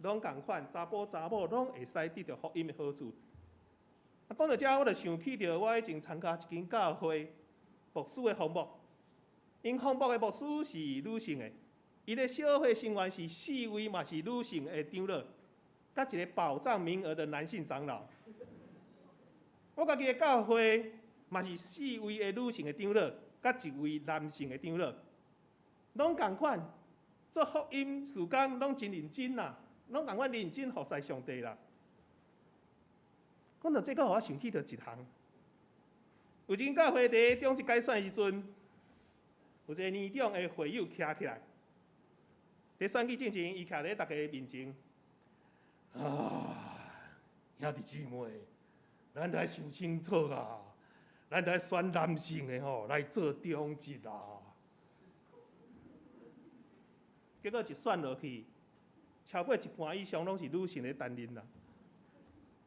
[SPEAKER 2] 攏仝款，查埔查某攏會使得著福音的好處。啊，講到遮，我就想起著我以前參加一間教會牧師的訪牧，𪜶訪牧的牧師是女性的，伊的小會成員是四位嘛是女性的長老，佮一个保障名額的男性長老。我家己的教會嘛是四位的女性的長老，佮一位男性的長老，攏仝款做福音事工，攏真認真啦，攏仝款認真服侍上帝啦。講到這個，予我想起著一項，有一間教會佇長執改選的時陣，有一个年長的會友徛起來，佇選舉進前，伊徛佇大家面前，啊，兄弟姊妹，咱來想清楚啊，咱來選男性的吼來做長執啊。結果一選落去，超過一半以上攏是女性咧擔任啦。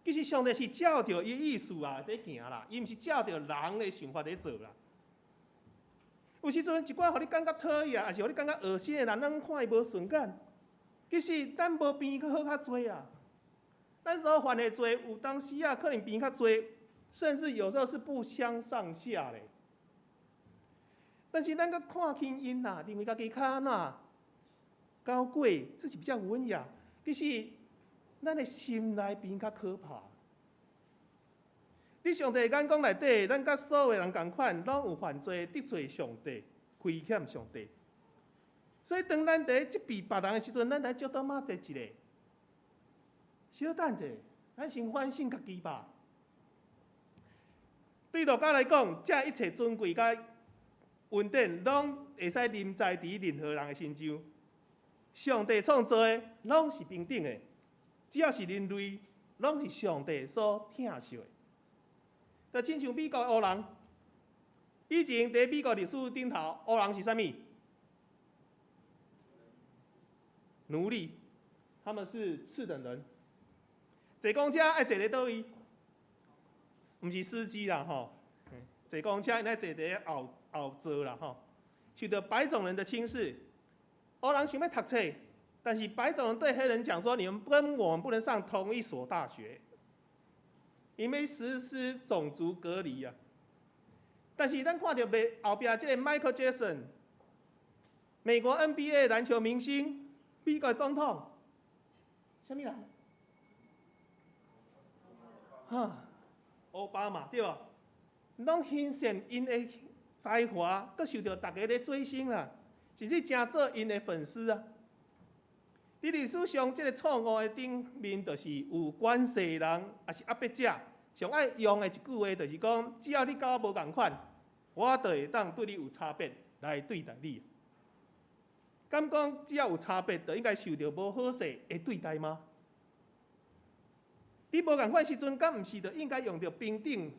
[SPEAKER 2] 其實上帝是照著伊意思啊，佇行啦，伊毋是照著人的想法佇做啦。有時陣一寡予你感覺討厭，抑是予你感覺噁心的人，咱看伊無順眼。其實咱無比伊閣好較濟啊。咱所犯的罪，有當時啊，可能比伊較濟，甚至有時候是不相上下咧。但是咱閣看輕𪜶啦，認為家己較按怎高貴，自己比較文雅，其實咱的心內比𪜶較可怕。佇上帝的眼光內底，咱佮所有人仝款，攏有犯罪、得罪上帝、虧欠上帝。所以當咱佇責備別人的時陣，咱來祝禱媽第一个，小等者，咱先反省家己吧。對路加來講，這一切尊貴佮恩典攏會使臨在佇任何人的身上。上帝創造的攏是平等的，只要是人類，攏是上帝所疼惜的。就親像美國的黑人，以前佇美國歷史頂頭，黑人是啥物？奴隸，他們是次等人。坐公車愛坐佇佗位？毋是司機啦吼，坐公車𪜶愛坐佇後後座啦吼，受到白種人的輕視。黑人想欲讀冊，但是白種人對黑人講說：你們跟我們不能上同一所大學，因為實施種族隔離啊。但是咱看著後壁這个 Michael Jackson，美國 NBA 籃球明星，美國總統，啥物人？哈，奧巴馬對無？攏欣賞𪜶的才華，閣受著逐家咧追星啦，甚至成做𪜶的粉絲啊。佇歷史上，這个錯誤的頂面，就是有權勢人，抑是壓迫者，上愛用的一句話，就是講：只要你佮我無仝款，我就會當對你有差別來對待你。敢講只要有差別，就應該受著無好勢的對待嗎？你無仝款時陣，敢毋是就應該用著平等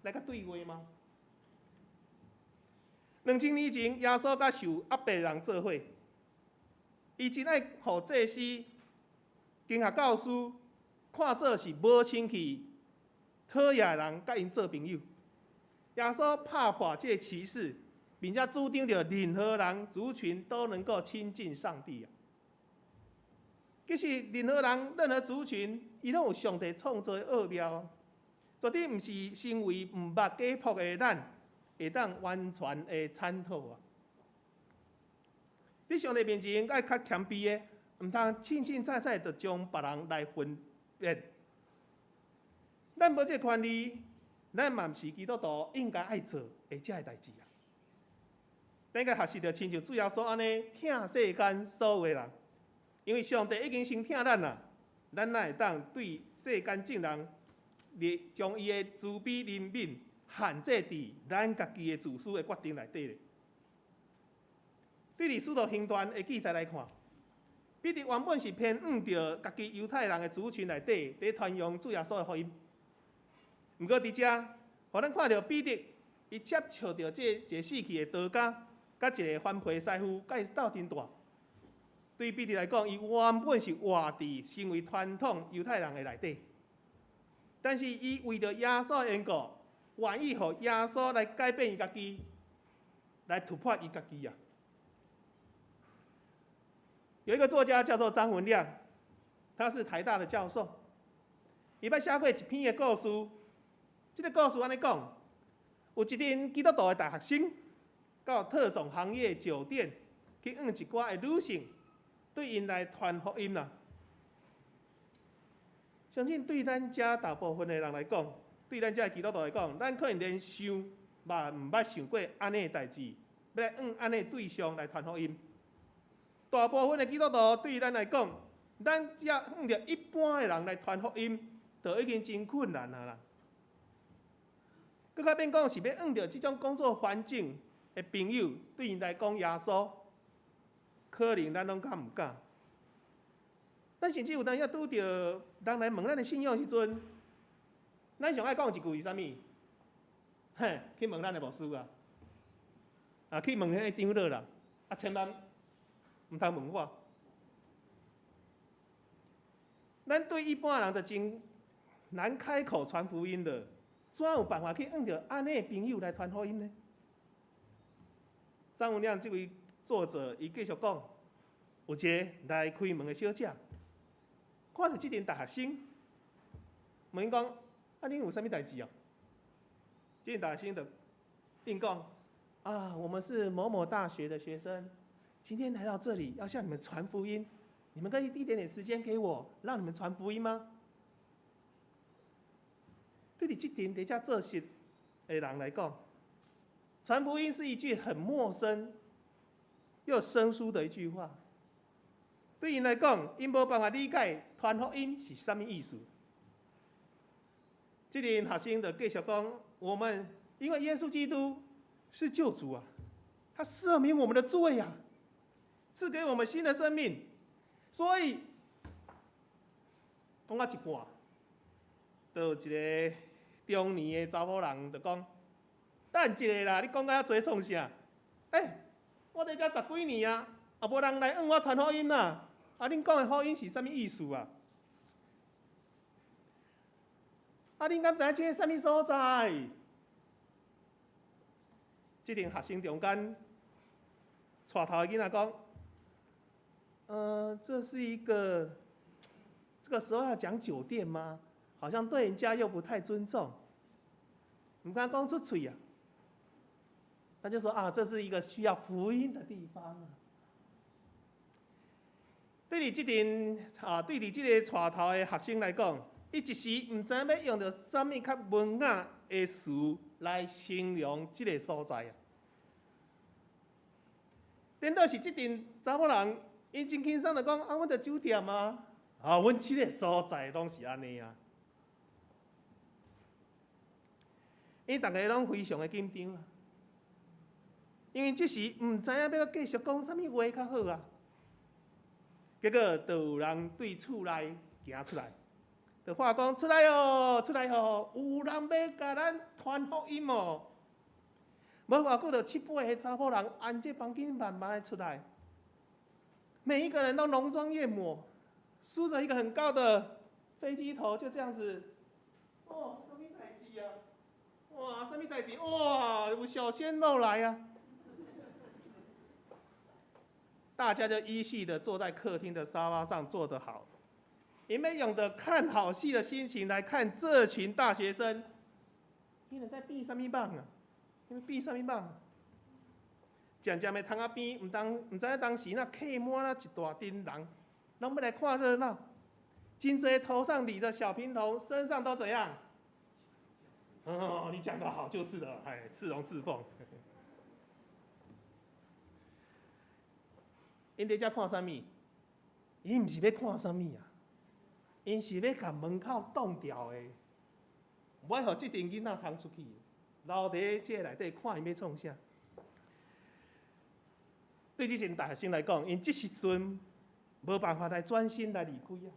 [SPEAKER 2] 來佮對話嗎？2000年前，耶穌佮受壓迫的人做伙，伊真愛予祭司、經學教師看做是無清氣、討厭的人，佮𪜶做朋友。耶穌拍破這个歧視，並且主張著任何人族群都能夠親近上帝啊！其實任何人、任何族群，伊攏有上帝創造的奧妙，絕對毋是身為毋捌解剖的咱，會當完全的參透啊！佇上帝面前愛較謙卑的，毋通凊凊彩彩就將別人來分別。咱無這个權利，咱嘛毋是基督徒應該愛做的這个代誌啊！咱應該學習著親像主耶穌按呢疼世間所有的人，因為上帝已經先疼咱啦，咱哪會當對世間眾人，將伊的慈悲憐憫限制佇咱家己的自私的決定內底咧？對佇使徒行傳的記載來看，彼得原本是偏向著家己猶太人的族群內底，佇傳揚主耶穌的福音。毋過佇遮，予咱看著彼得伊接觸著這一個死去的多加，佮一个番皮師傅，佮伊鬥陣蹛。對彼得來講，伊原本是活佇身為傳統猶太人的內底，但是伊為著耶穌的緣故，願意予耶穌來改變伊家己，來突破伊家己啊。有一個作家叫做張文亮，他是台大的教授，伊捌寫過一篇的故事。這个故事按呢講，有一陣基督徒的大學生到特種行業酒店去向一寡的女性，對𪜶來傳福音啦。相信對咱遮大部分的人來講，對咱遮的基督徒來講，咱可能連想嘛毋捌想過按呢的代誌，欲來向按呢的對象來傳福音。大部分的基督徒對咱來講，咱只要向著一般的人來傳福音，就已經真困難啊啦。閣較免講是欲向著這種工作環境的朋友，對𪜶來講耶穌，可能咱攏較毋敢。咱甚至有當時拄著人來問咱的信仰時陣，咱上愛講一句是啥物？嘿，去問咱的牧師啊，啊，去問彼个長老啦，啊，千萬毋通問我。咱對一般人就真難開口傳福音的，怎有辦法去向著按呢的朋友來傳福音呢？張文亮這位作者，伊繼續講，有一个來開門的小姐，看著這陣大學生，問𪜶講：啊，恁有啥物代誌啊？這陣大學生就應講：啊，我們是某某大學的學生，今天來到這裡要向你們傳福音，你們可以一點點時間給我，讓你們傳福音嗎？對佇這陣佇遮做事的人來講，傳福音是一句很陌生又生疏的一句話。對𪜶來講，𪜶無辦法理解傳福音是啥物意思。這陣學生就繼續講：我們因為耶穌基督是救主啊，他赦免我們的罪啊，賜給我們新的生命。所以講到一半，就有一個中年的查某人就講：等一下啦，你講甲遐濟創啥？欸，我佇遮十幾年啊，也無人來向我傳福音啦。啊，恁講的福音是啥物意思啊？啊，恁敢知影這是啥物所在？這陣學生中間，帶頭的囡仔講：這是一個，這個時候要講酒店嗎？好像對人家又不太尊重，毋敢講出喙啊。他就說啊，這是一個需要福音的地方啊。對佇這陣啊，對佇這個帶頭的學生來講，伊一時毋知影欲用著啥物較文雅的詞來形容這個所在啊。顛倒是這陣查某人，𪜶真輕鬆就講啊，阮佇酒店啊，啊，阮這個所在攏是按呢啊。𪜶逐家攏非常的緊張啊，因為這時毋知影欲閣繼續講啥物話較好啊。結果就有人對厝內行出來，就話講出來哦，出來哦，有人欲共咱傳福音哦。無偌久，就七八個查某人按這房間慢慢的出來，每一個人都濃妝豔抹，梳著一個很高的飛機頭，就這樣子。哦，啥物代誌啊？哇，啥物代誌？哇，有小鮮肉來啊！大家就依序的坐在客廳的沙發上坐得好，𪜶欲用著看好戲的心情來看這群大學生，𪜶咧在變啥物夢啊？𪜶變啥物夢？漸漸的窗仔邊，毋當毋知影當時若客滿了一大陣人，攏欲來看熱鬧。真濟頭上理著小平頭，身上都怎樣？哦，你講得好，就是了，哎，刺龍刺鳳。𪜶佇遮看啥物？𪜶毋是欲看啥物啊？𪜶是欲共門口擋牢的，無愛予這陣囡仔通出去，留佇這內底看𪜶欲創啥。對這群大學生來講，𪜶這時陣無辦法來專心來離開啊。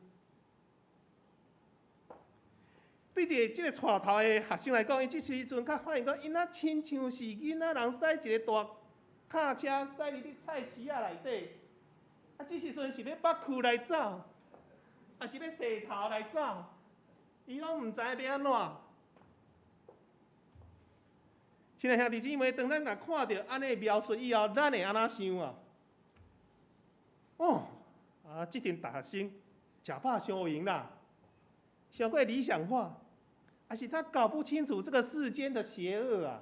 [SPEAKER 2] 對這個帶頭的學生來講，𪜶這時陣較發現講，𪜶若親像是囡仔人駛一個大卡車駛入去菜市仔內底，啊，這時陣是欲縛褲來走，抑是欲洗頭來走，伊攏毋知影欲按怎。親愛兄弟姊妹，當咱若看著按呢描述以後，咱會按怎想啊？哦，啊，這陣大學生食飽傷閒啦，傷過理想化，抑是他搞不清楚這個世間的邪惡啊！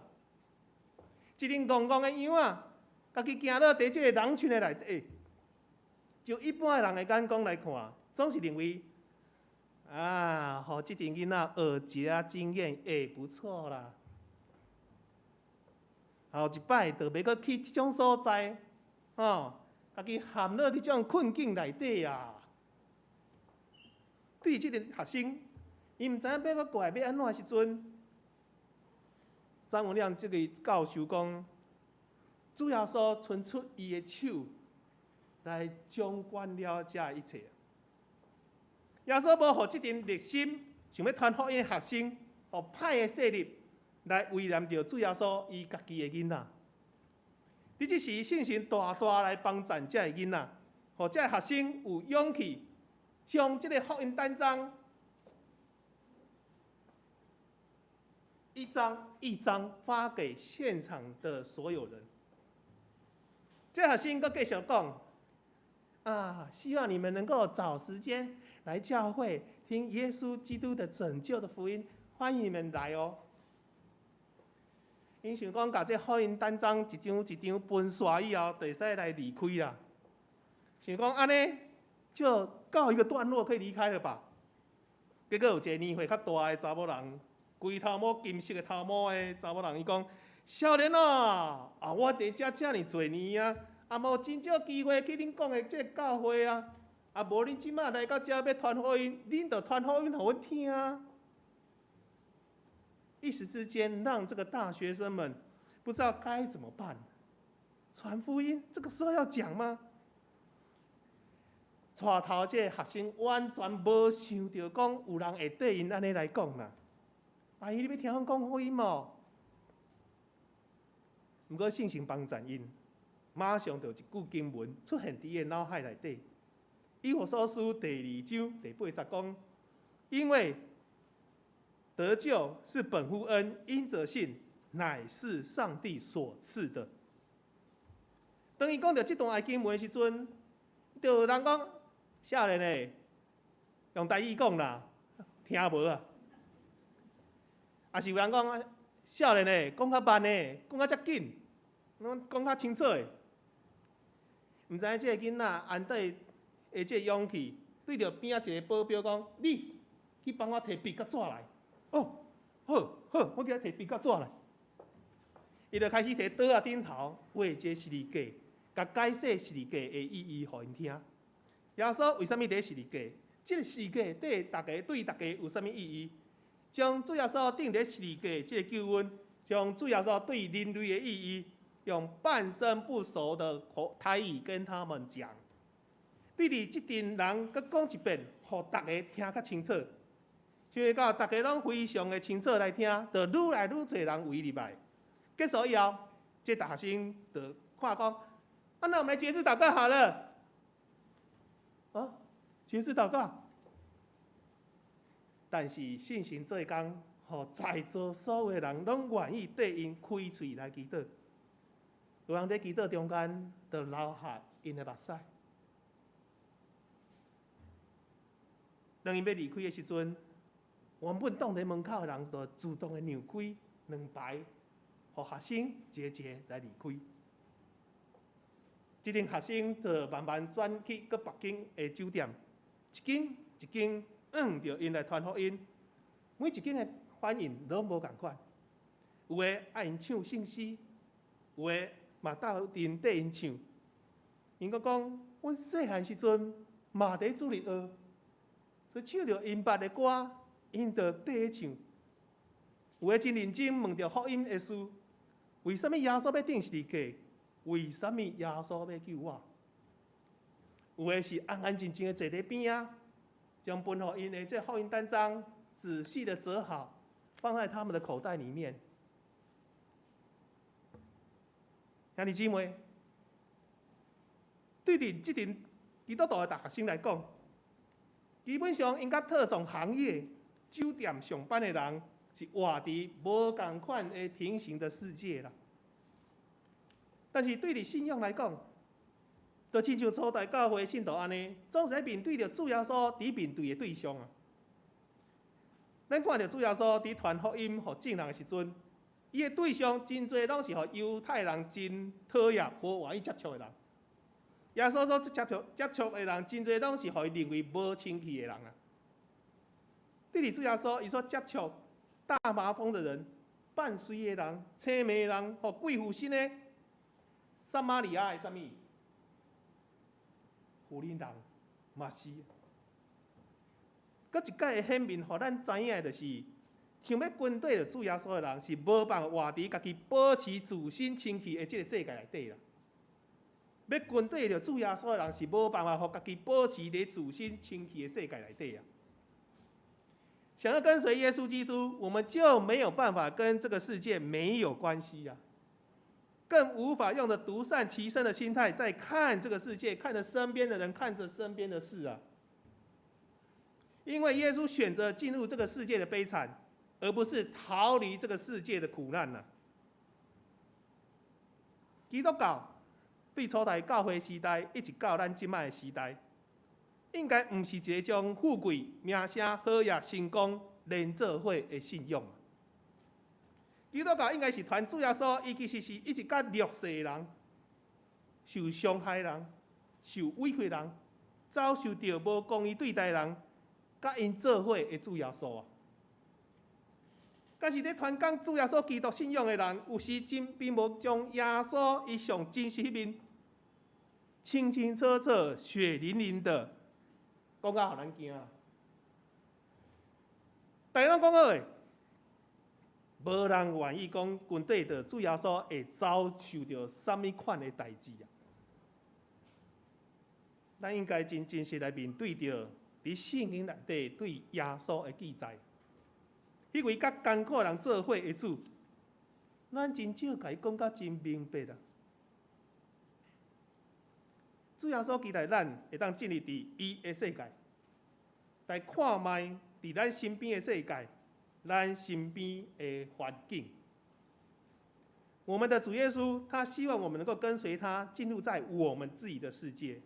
[SPEAKER 2] 一陣戇戇的羊仔，家己行落佇這個人群的內底，就一般的人的眼光來看，總是認為啊，予這陣囡仔學一下經驗會不錯啦。後一擺就袂閣去這種所在，哦，家己陷落佇這種困境內底啊。對這個學生，伊毋知影欲閣過來欲按怎的時陣，張文亮這個教授講，主耶穌伸出伊的手來掌管了這一切。耶穌無予這陣熱心想欲傳福音的學生，予歹的勢力來為難著主耶穌伊家己的囡仔。佇這時，聖神大大來幫贊這个囡仔，予這个學生有勇氣將這个福音單張一張一張發給現場的所有人。這學生閣繼續講：啊，希望你們能夠找時間來教會聽耶穌基督的拯救的福音，歡迎你們來哦。𪜶想講，共這福音單張一張一張分煞以後，就會使來離開啦。想講按呢，就告一個段落，可以離開了吧？結果有一個年歲較大的查某人，規頭毛金色的頭毛的查某人，伊講：少年啊，啊，我佇遮遮爾濟年啊，也無真少機會去恁講的這個教會啊，啊，無恁這馬來到遮欲傳福音，恁就傳福音予阮聽啊。一時之間，讓這個大學生們不知道该怎么办。传福音这个时候要讲吗？带头这个学生完全無想著講有人會對𪜶按呢來講啦。阿姨，你欲聽阮講福音無？毋過聖神幫贊𪜶，馬上就一句經文出現佇伊的腦海內底。以弗所書第二章第八節講：因為得救是本乎恩，因著信，乃是上帝所賜的。當伊講著這段的經文的時陣，就有人講：少年的，用台語講啦，聽無啊？抑是有人講：少年的，講較慢的，講較遮緊，講較清楚的。毋知影這個囡仔安底的這個勇氣，對著邊仔一個保鏢講：你去幫我提筆佮紙來。哦，好，好，我去提筆佮紙來。伊就開始佇桌仔頂頭畫一個十字架，共解釋十字架的意義，予𪜶聽。耶穌為啥物佇十字架？這個十字架對大家對大家有啥物意義？將主耶穌釘佇十字架這個救恩，將主耶穌對人類的意義，用半生不熟的口台語跟他們講。對佇這陣人閣講一遍，予大家聽較清楚。想到大家攏非常的清楚來聽，就愈來愈濟人圍入來。結束以後，這大學生就看講：啊，那我們來決志禱告好了。啊，決志禱告。但是聖神做工，予在座所有的人攏願意綴𪜶開喙來祈禱。有人佇祈禱中間，就流下𪜶的目屎。當𪜶欲離開的時陣，原本擋佇門口的人就自動的讓開兩排，予學生一个一个來離開。這陣學生就慢慢轉去閣別間的酒店，一間一間向著𪜶來傳福音，每一間的反應攏無仝款。有的愛𪜶唱聖詩，有的嘛鬥陣綴𪜶唱。𪜶閣講，阮細漢時陣嘛佇主日學，所以唱著𪜶捌的歌，𪜶就綴唱。有的真認真問著福音的事，為啥物耶穌欲釘十字架？為啥物耶穌欲救我？有的是安安靜靜的坐佇邊仔，將分予𪜶的這福音單張仔細的折好，放在他們的口袋裡面。兄弟姊妹，對佇這陣基督徒的大學生來講，基本上𪜶佮特種行業、酒店上班的人是活佇無仝款的平行的世界啦。但是對佇信仰來講，就親像初代教會信徒按呢，總是愛面對著主耶穌佇面對的對象啊。咱看著主耶穌佇傳福音予眾人的時陣，伊的對象真濟攏是予猶太人真討厭、無願意接觸的人。耶穌所接觸接觸的人，真濟攏是予伊認為無清氣的人啊。對佇主耶穌，伊所接觸大麻風的人、半隨的人、青盲的人、予鬼附身的撒瑪利亞的啥物婦人人嘛是。閣一擺的顯明，予咱知影的就是，想欲跟綴著主耶穌的人，是無辦法活佇家己保持自身清氣的這个世界內底啦。欲跟綴著主耶穌的人，是無辦法予家己保持佇自身清氣的世界內底啊。想要跟隨耶穌基督，我們就沒有辦法跟這個世界沒有關係啊，更無法用著獨善其身的心態在看這個世界，看著身邊的人，看著身邊的事啊。因為耶穌選擇進入這個世界的悲慘，而不是逃離這個世界的苦難啊。基督教對初代教會時代，一直到咱這擺的時代，應該毋是一个將富貴、名聲、好業、成功連做伙的信仰。基督教應該是傳主耶穌，伊其實是一直佮弱勢的人、受傷害的人、受委屈的人、遭受著無公義對待的人，佮𪜶做伙的主耶穌啊。但是咧傳講主耶穌基督信仰的人，有時真並無將耶穌伊上真實彼面清清楚楚、血淋淋的講甲予咱驚。大家攏講好的，無人願意講跟綴著主耶穌會遭受著啥物款的代誌啊！咱應該真真實來面對著佇聖經內底對耶穌的記載。彼位佮艱苦人做伙的主，咱真少共伊講甲真明白啦。主耶穌期待咱會當進入佇伊的世界，來看覓佇咱身邊的世界，咱身邊的環境。我們的主耶穌，他希望我們能夠跟隨他，進入在我們自己的世界，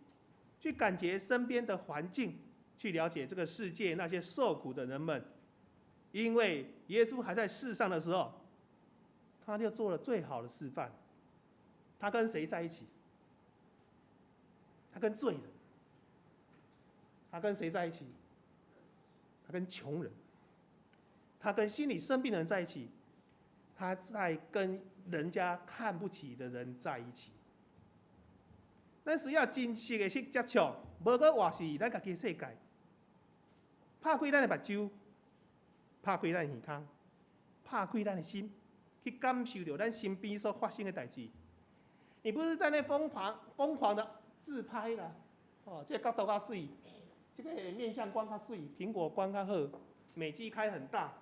[SPEAKER 2] 去感覺身邊的環境，去了解這個世界那些受苦的人們。因為耶穌還在世上的時候，他就做了最好的示範。他跟誰在一起？他跟罪人。他跟誰在一起？他跟窮人。他跟心裡生病的人在一起。他在跟人家看不起的人在一起。咱需要真實的去接觸，無閣活佇咱家己的世界，拍開咱的目睭，拍開咱的耳孔，拍開咱的心，去感受著咱身邊所發生的代誌。你不是在那瘋狂瘋狂的自拍啦，哦，這個角度較媠，這個面向光較媠，蘋果光較好，美肌開很大。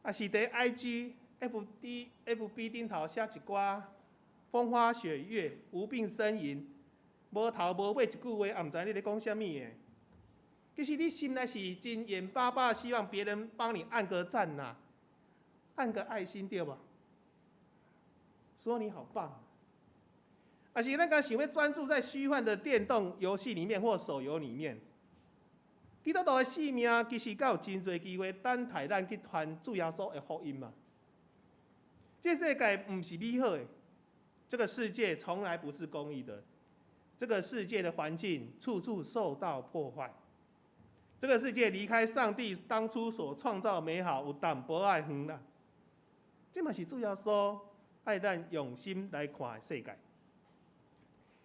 [SPEAKER 2] 啊，是佇 IG、FD、FB 頂頭寫一寡風花雪月、無病呻吟、無頭無尾一句話，也毋知你咧講啥物的。其實你心內是真眼巴巴，希望別人幫你按個讚吶，按個愛心對無？說你好棒。啊，是咱敢想欲專注在虛幻的電動遊戲裡面或手遊裡面。基督徒的性命其實閣有真濟機會等待咱去傳主耶穌的福音嘛。這世界毋是美好的，這個世界從來不是公義的，這個世界的環境處處受到破壞。這個世界離開上帝當初所創造美好有淡薄仔遠啦。這嘛是主耶穌愛咱用心來看的世界。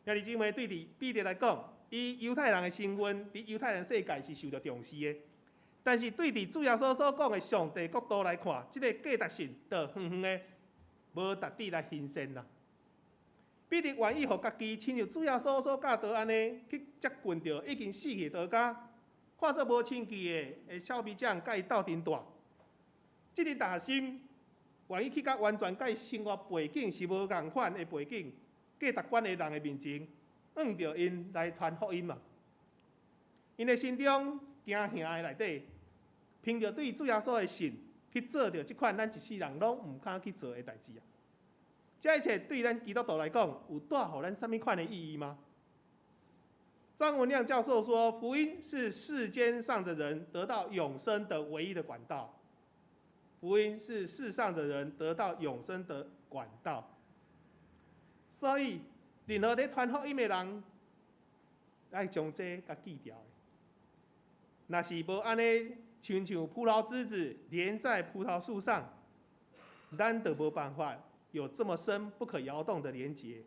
[SPEAKER 2] 兄弟姊妹，對佇彼得來講，以猶太人的身份，佇猶太人世界是受著重視的。但是對佇主耶穌所講的上帝國度來看，這個價值性就遠遠的無值得來欣羨啦。彼得願意予家己親像主耶穌所教導按呢，去接近著已經死去的道家，看做無清氣的臭味匠，佮伊鬥陣蹛。這個大學生願意去佮完全佮伊生活背景是無仝款的背景、價值觀的人的面前，向著𪜶來傳福音嘛。𪜶的心中驚嚇的內底，憑著對主耶穌的信，去做著這款咱一世人攏毋敢去做的代誌啊！這一切對咱基督徒來講，有帶予咱啥物款的意義嗎？張文亮教授說：“福音是世間上的人得到永生的唯一的管道。福音是世上的人得到永生的管道。所以，任何佇傳福音的人，愛將這共記牢。若是無按呢，親像葡萄枝子連在葡萄樹上，咱就無辦法有這麼深不可搖動的連結。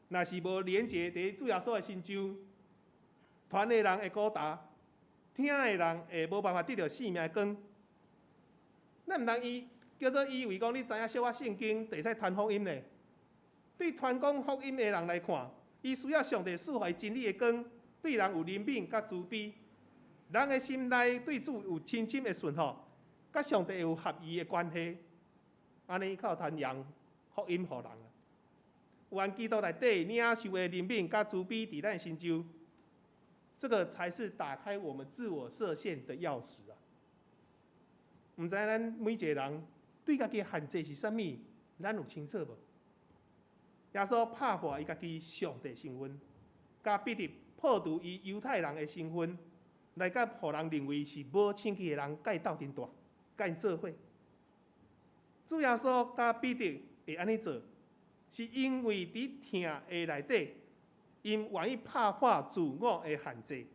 [SPEAKER 2] 若是無連結佇主耶穌的身上，傳的人會孤單，聽的人會無辦法得著生命的光。咱毋通以叫做以為講你知影小可聖經，就會使傳福音咧。對傳講福音的人來看，伊需要上帝賜予真理的光，對人有憐憫佮慈悲。人的心內對主有深深的順服，佮上帝有合宜的關係，按呢較有傳揚福音予人。有按基督內底領受的憐憫佮慈悲，佇咱的心中，這個才是打開我們自我設限的鑰匙啊！毋知咱每一個人對家己的限制是啥物，咱有清楚無？耶穌拍破伊家己上帝身份，共彼得破除伊猶太人的身份，來佮予人認為是無清氣的人，佮伊鬥陣蹛，佮𪜶做伙。主耶穌佮彼得會按呢做，是因為佇疼的內底，𪜶願意拍破自我的限制，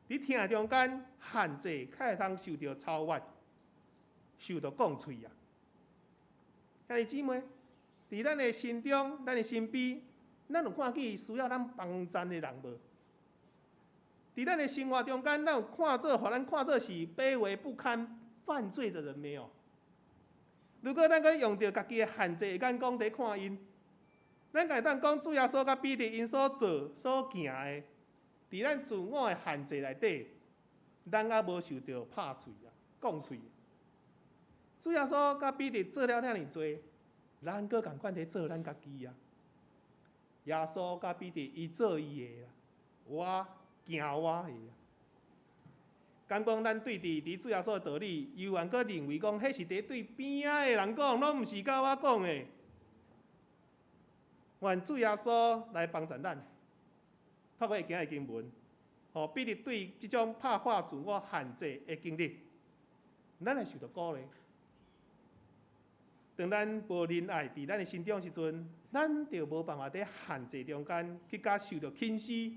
[SPEAKER 2] 佇疼中間限制，較會通受著超越，受著降喙啊！兄弟姊妹，佇咱的心中、咱的身邊，咱有看見需要咱幫贊的人無？佇咱的生活中間，咱有看做，予咱看做是卑微不堪、犯罪的人沒有？如果咱閣用著家己的限制的眼光佇看𪜶，咱會當講主耶穌佮彼得𪜶所做所行的，佇咱自我的限制內底，咱猶無受著拍喙啊、講喙。主耶穌佮彼得做了遐爾濟，咱閣仝款佇做咱家己啊。耶穌佮彼得伊做伊的啦，我行我的。敢講咱對佇主耶穌的道理，猶原閣認為講，彼是佇對邊仔的人講，攏毋是佮我講的。願主耶穌來幫助咱，透過今日經文，予彼得對這種拍破自我限制的經歷，咱會受著鼓勵。當咱無仁愛佇咱的心中時陣，咱就無辦法佇限制中間去佮受著輕視、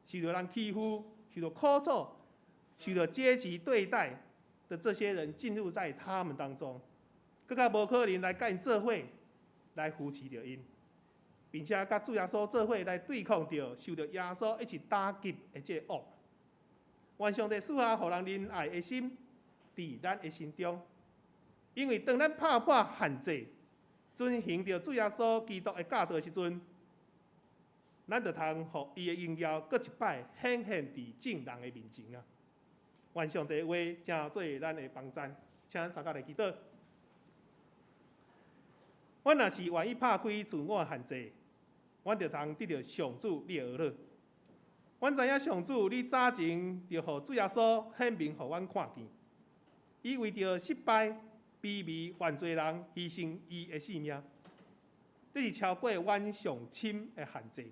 [SPEAKER 2] 受著人欺負、受著苦楚、受著階級對待的這些人進入在他們當中，閣較無可能來佮𪜶做伙來扶持著𪜶，並且佮主耶穌做伙來對抗著受著耶穌一直打擊的這個惡。願上帝賜下予人仁愛的心佇咱的心中。因為當咱拍破限制，遵行著主耶穌基督的教導時陣，咱就通予伊的榮耀閣一擺顯現佇眾人的面前啊！願上帝話成做咱的幫贊，請咱三甲來祈禱。阮若是願意拍開自我的限制，阮就通得著上主你的恩樂。阮知影上主你早前就予主耶穌顯明，予阮看見，伊為著失敗、卑微犯罪人犧牲伊的性命，這是超過阮上深的限制。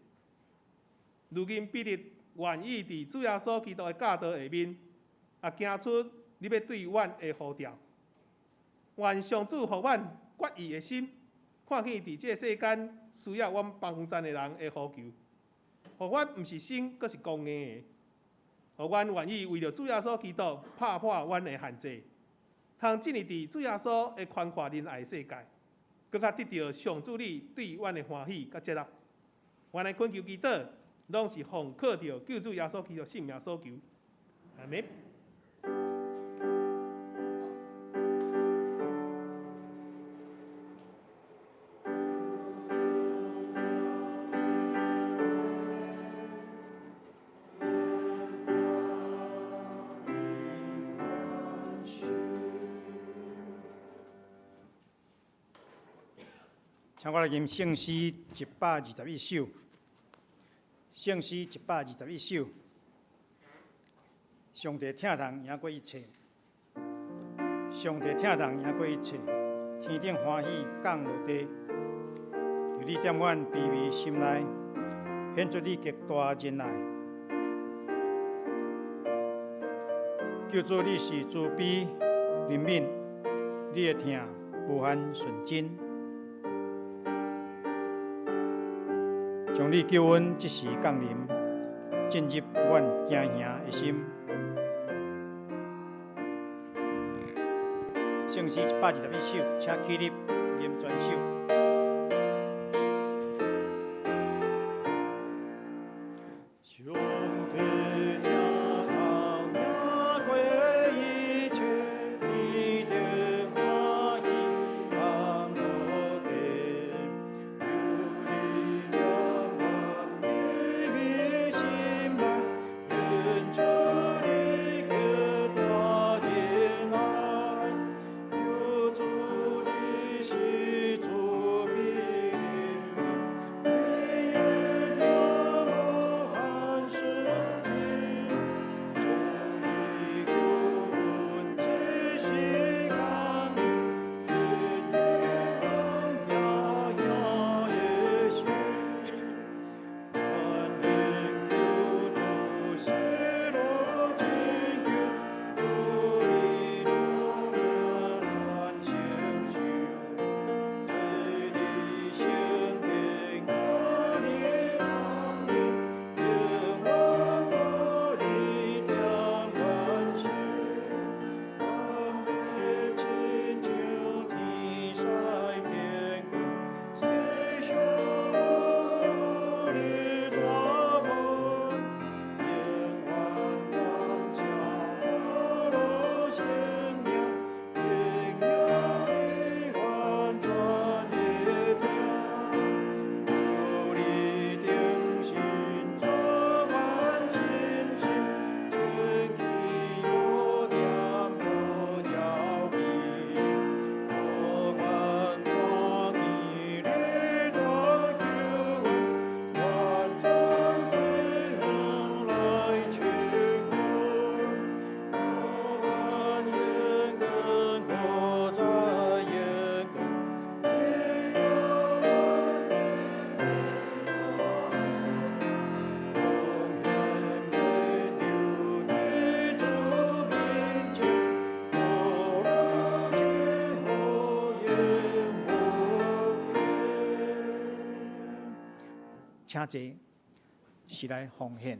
[SPEAKER 2] 如今彼得願意佇主耶穌基督的教導下面，也行出你欲對阮的呼召。願上主予阮決意的心，看見佇這個世間需要阮幫贊的人的呼求，予阮毋是生，閣是剛硬的，予阮願意為著主耶穌基督拍破阮的限制。通進入佇主耶穌的寬闊仁愛的世界，閣較得著上主你對阮的歡喜佮接納。阮的懇求祈禱，攏是奉靠著救主耶穌基督聖名所求。阿們。
[SPEAKER 1] 請我來吟聖詩121首，聖詩121首，上帝疼痛贏過一切，上帝疼痛贏過一切，天頂歡喜降落地，求你踮阮卑微心內，顯出你極大仁愛。救主你是慈悲憐憫，你的疼無限純真。將你救恩這時降臨，進入阮驚嚇的心。聖詩121首，請起立，吟全首。上帝疼痛贏過一切，天頂歡喜降落地，求你憐憫卑微心內，顯出你極大仁愛。救主你是慈請坐，是來奉獻。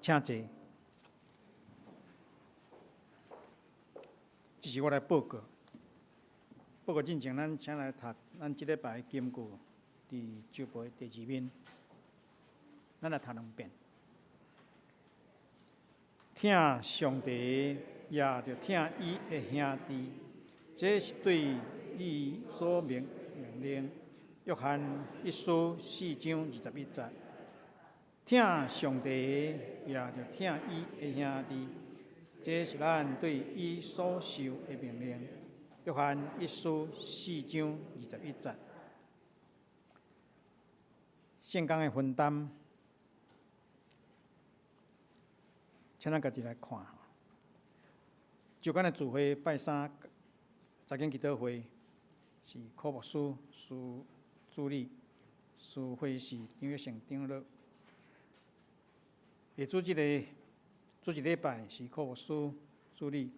[SPEAKER 1] 請坐。這是我來報告。報告進前，咱請來讀咱這禮拜的金句，佇周報的第二面，咱來讀兩遍。疼上帝，也著疼伊的兄弟，這是對伊所命令。約翰一書四章二十一節。疼上帝，也著疼伊的兄弟，這是咱對伊所受的命令。約翰一書四章二十一節。聖工的分擔，請咱家己來看。就阮的聚會拜三查經祈禱會是柯牧師司主理，司會是張玉成長老。下主日的主日禮拜是柯牧師主理，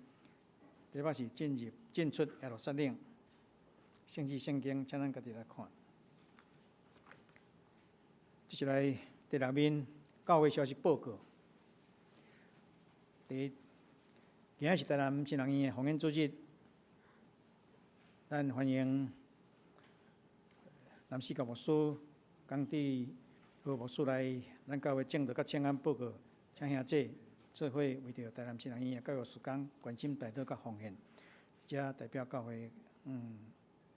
[SPEAKER 1] 禮拜是進入進出耶路撒冷，聖旨聖經，請咱家己來看。接下來第六面教會消息報告。第一，今仔是台南新人院的奉獻主日，咱歡迎南勢角牧師、江志何牧師來咱教會證道佮請安報告，請兄弟做伙為著台南新人院的教育事工關心代禱佮奉獻，這代表教會，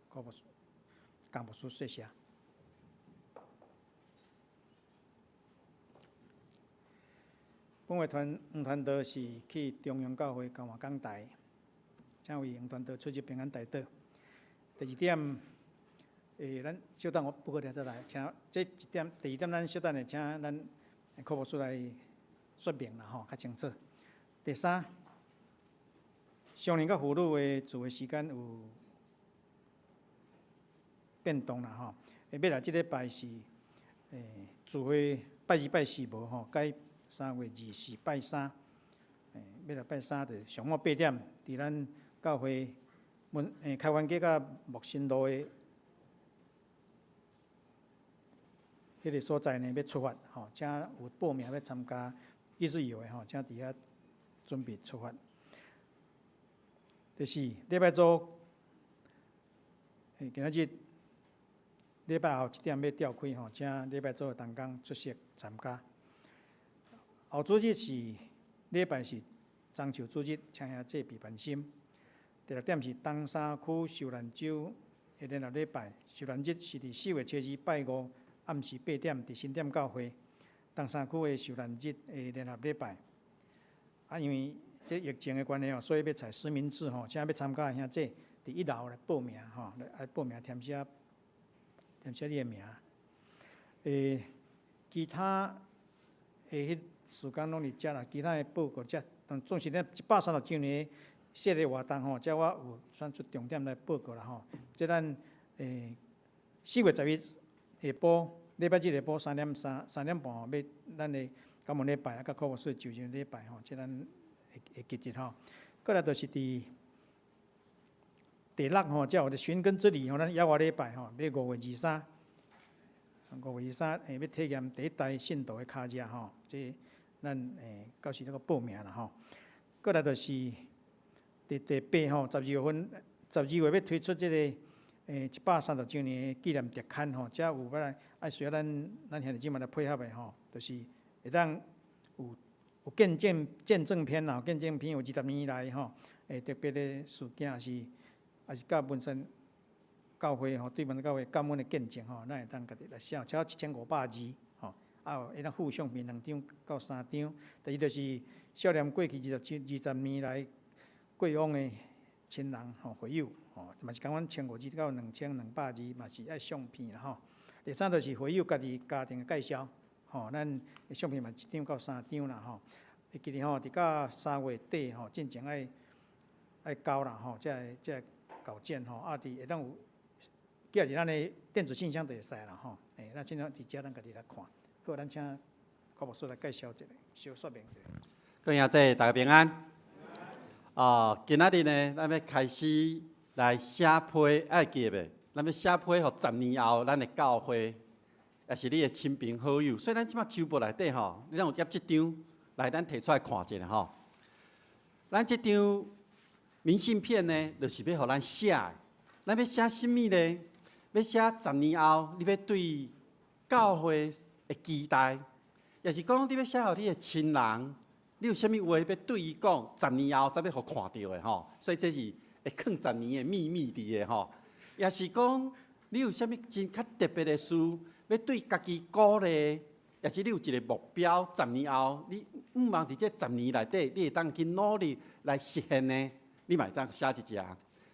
[SPEAKER 1] 柯牧師、江牧師說謝。本會團黃傳道是去中央教會交換講台，請為黃傳道出入平安代禱。第二點，咱稍等我報告了再來，請這一點，第二點咱稍等下請咱柯牧師來說明啦吼，較清楚。第三，少年佮婦女的聚會時間有變動啦吼，欲來這禮拜是聚會拜二拜四無吼，改3月24拜三，欲來拜三就上午8點，佇咱教會門開元街佮木新路的彼個所在呢，欲出發吼，請有報名欲參加一日遊的吼，請佇遐準備出發。第四，禮拜組，今仔日禮拜後七點欲召開吼，請禮拜組的同工出席參加。後主日是禮拜是棕樹主日，請兄弟備盤心。第六點是東山區受難週的聯合禮拜，受難日是佇4月7日拜五暗時8點，佇新店教會東山區的受難日的聯合禮拜。啊，因為這疫情的關係吼，所以欲採實名制吼，請欲參加的兄弟佇一樓來報名吼，來報名填寫填寫你的名。其他的彼時間攏佇遮啦，其他的報告遮，總是咱130週年系列活動吼，遮我有選出重點來報告啦吼。這咱4月11下晡，禮拜日下晡三點三三點半吼，欲咱的感恩禮拜啊，佮柯牧師就任禮拜吼，這咱會會記得吼。過來就是佇第六吼，才有個尋根之旅吼，咱野外禮拜吼，欲5月23，5月23欲體驗第一代信徒的跤跡吼，這咱到時閣報名啦吼。過來就是佇第八吼，12月份，12月欲推出這個130週年紀念特刊吼，遮有欲來愛需要咱咱兄弟姊妹來配合的吼，就是會當有有見證見證片啦，見證片有20年來吼，特別的事件是，也是佮文山教會吼，對文山教會感恩的見證吼，咱會當家己來寫，超1500字吼，啊會當附相片兩張到三張。第二就是少年過去20年來過往的親人吼會友吼，嘛是共款1500字到2200字，嘛是愛相片啦吼。第三就是會友家己家庭的介紹，吼，咱相片嘛一張到三張啦吼。會記得吼，佇到3月底吼，進前愛愛交啦吼，這个這个稿件吼，啊，佇會當有寄佇咱的電子信箱就會使啦吼。咱盡量佇遮咱家己來看。好，咱請柯牧師來介紹一下，小說明一下。
[SPEAKER 11] 各位兄弟，大家平安。哦，今仔日呢，咱欲開始來寫批，愛記袂？咱欲寫批予10年後，咱的教會，也是你的親朋好友。所以咱這擺周報內底吼，你攏有疊這張，來咱提出來看一下吼。咱這張明信片呢，就是欲予咱寫的。咱欲寫啥物呢？欲寫十年後，你欲對教會的期待，也是講你欲寫予你的親人，你有啥物話欲對伊講？十年後才欲予看著的吼，所以這是會囥十年的秘密佇的吼。也是講你有啥物真較特別的事，欲對家己鼓勵，也是你有一個目標，十年後你向望佇這十年內底，你會當去努力來實現的，你嘛會當寫一隻。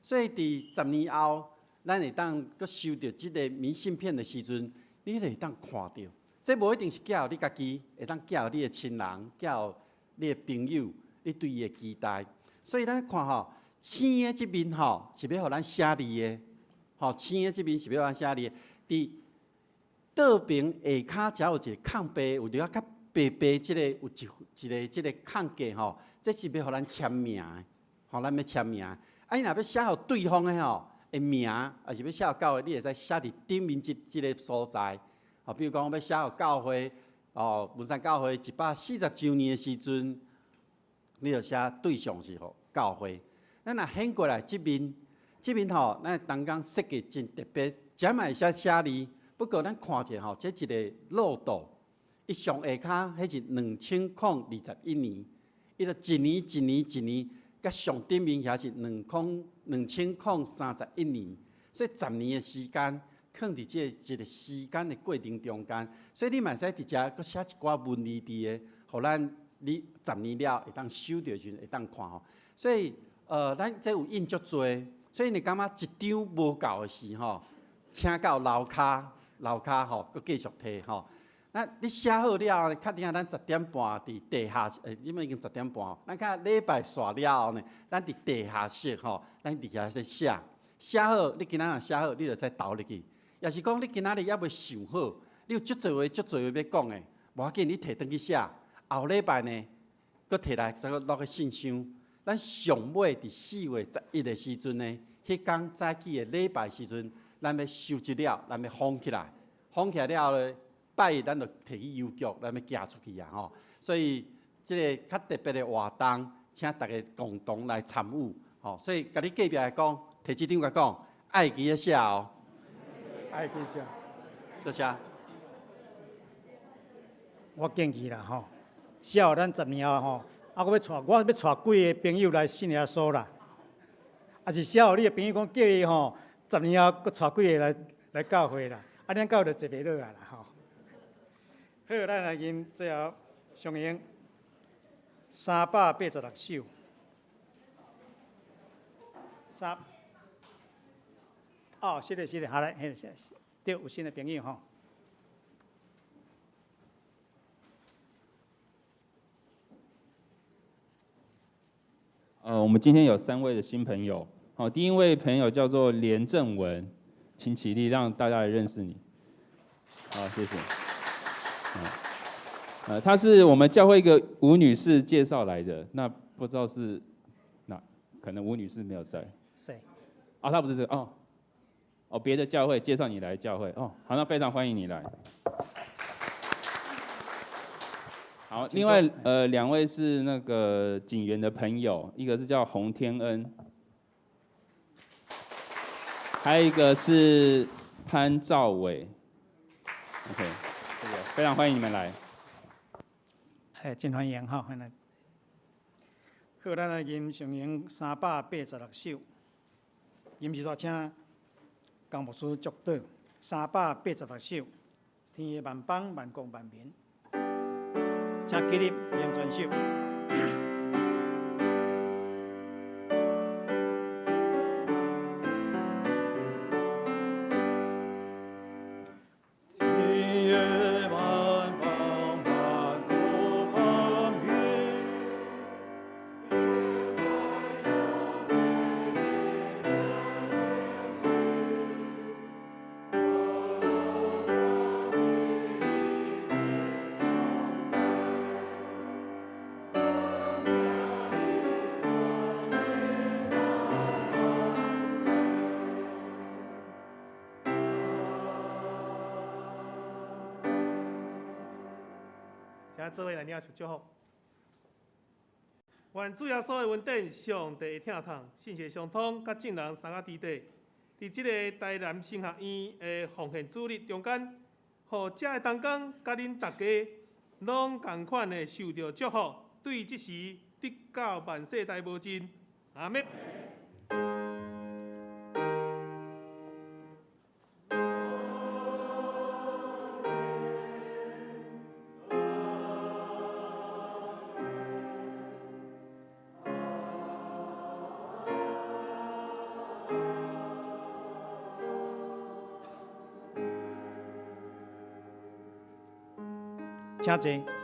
[SPEAKER 11] 所以佇十年後，咱會當閣收著這個明信片的時陣，你就會當看著。這無一定是寄予你家己，會當寄予你的親人，寄予你的朋友，你對伊的期待。所以咱看吼，青的這面吼是欲予咱寫字的，吼青的這面是欲予咱寫字的。佇倒爿下跤遮有一個空白，有著較白白這個有一一个這個空格吼，這是欲予咱簽名的，吼咱欲簽名。啊，你若欲寫予對方的吼的名，抑是欲寫予教會，你會使寫佇頂面這這个所在。吼，比如講，欲寫予教會，哦，文山教會140週年的時陣，你就寫對象是予教會。咱若反過來這面，這面吼，咱同工設計真特別，遮嘛會使寫字。不過咱看者吼，這一个漏斗，伊上下跤，彼是2021年，伊就一年一年一年，佮上頂面遐是2031年，所以十年的時間，囥佇這個一個時間的過程中間，所以你嘛會使佇遮閣寫一寡文字佇的，予咱你十年了會當收著時陣會當看吼。所以，咱這有印足濟，所以你感覺一張無夠的時吼，請到樓跤樓跤吼，閣繼續提吼。那你寫好了後，確定咱10點半佇地下，這擺已經十點半，咱較禮拜煞了後呢，咱佇地下室吼，咱佇遐咧寫，寫好，你今仔若寫好，你就再投入去。抑是講你今仔日猶未想好，你有足濟話、足濟話欲講的，無要緊，你提轉去寫。後禮拜呢，閣提來，再閣落去信箱。咱上尾佇4月11的時陣呢，彼工早起的禮拜時陣，咱欲收集了，咱欲封起來，封起來了後呢，拜一咱就提去郵局，咱欲寄出去啊吼。所以這个較特別的活動，請大家共同來參與吼。所以，共你隔壁來講，提這張共講，愛記得寫哦。
[SPEAKER 1] 愛記寫。
[SPEAKER 11] 多謝。
[SPEAKER 1] 我建議啦吼，寫予咱10年後吼，啊，我欲帶幾个朋友來信耶穌啦。啊是寫予你的朋友講，叫伊吼，十年後閣帶幾个來教會啦。啊，咱教會就坐袂落啊啦吼。好，咱來吟最後上英386首。三，哦，是的，是的，好嘞，嘿，是，對，有新的朋友吼。
[SPEAKER 12] 我們今天有三位的新朋友。好，第一位朋友叫做連正文，請起立，讓大家來認識你。好，謝謝。他是我們教會一個吳女士介紹來的，那不知道是哪，可能吳女士沒有在。
[SPEAKER 1] 誰？
[SPEAKER 12] 啊，他不是這個哦，哦，別的教會介紹你來教會哦，好，那非常歡迎你來。好，另外兩位是那個警員的朋友，一個是叫洪天恩，還有一個是潘兆偉。OK，謝謝，非常歡迎你們來。
[SPEAKER 1] 哎，真歡迎哈，歡迎。好，咱來吟上詠386首，吟時煞請江牧師祝禱。386首，天的萬邦萬國萬民，請起立念全首。
[SPEAKER 2] 做伙來領受祝福。願主耶穌的恩典、上帝的疼痛、信息相通，佮眾人三个弟弟，佇這个台南神學院的奉獻主日中間，予遮的同工佮恁大家攏仝款的受著祝福，對這時直到萬世代無盡。阿們。
[SPEAKER 1] 請坐。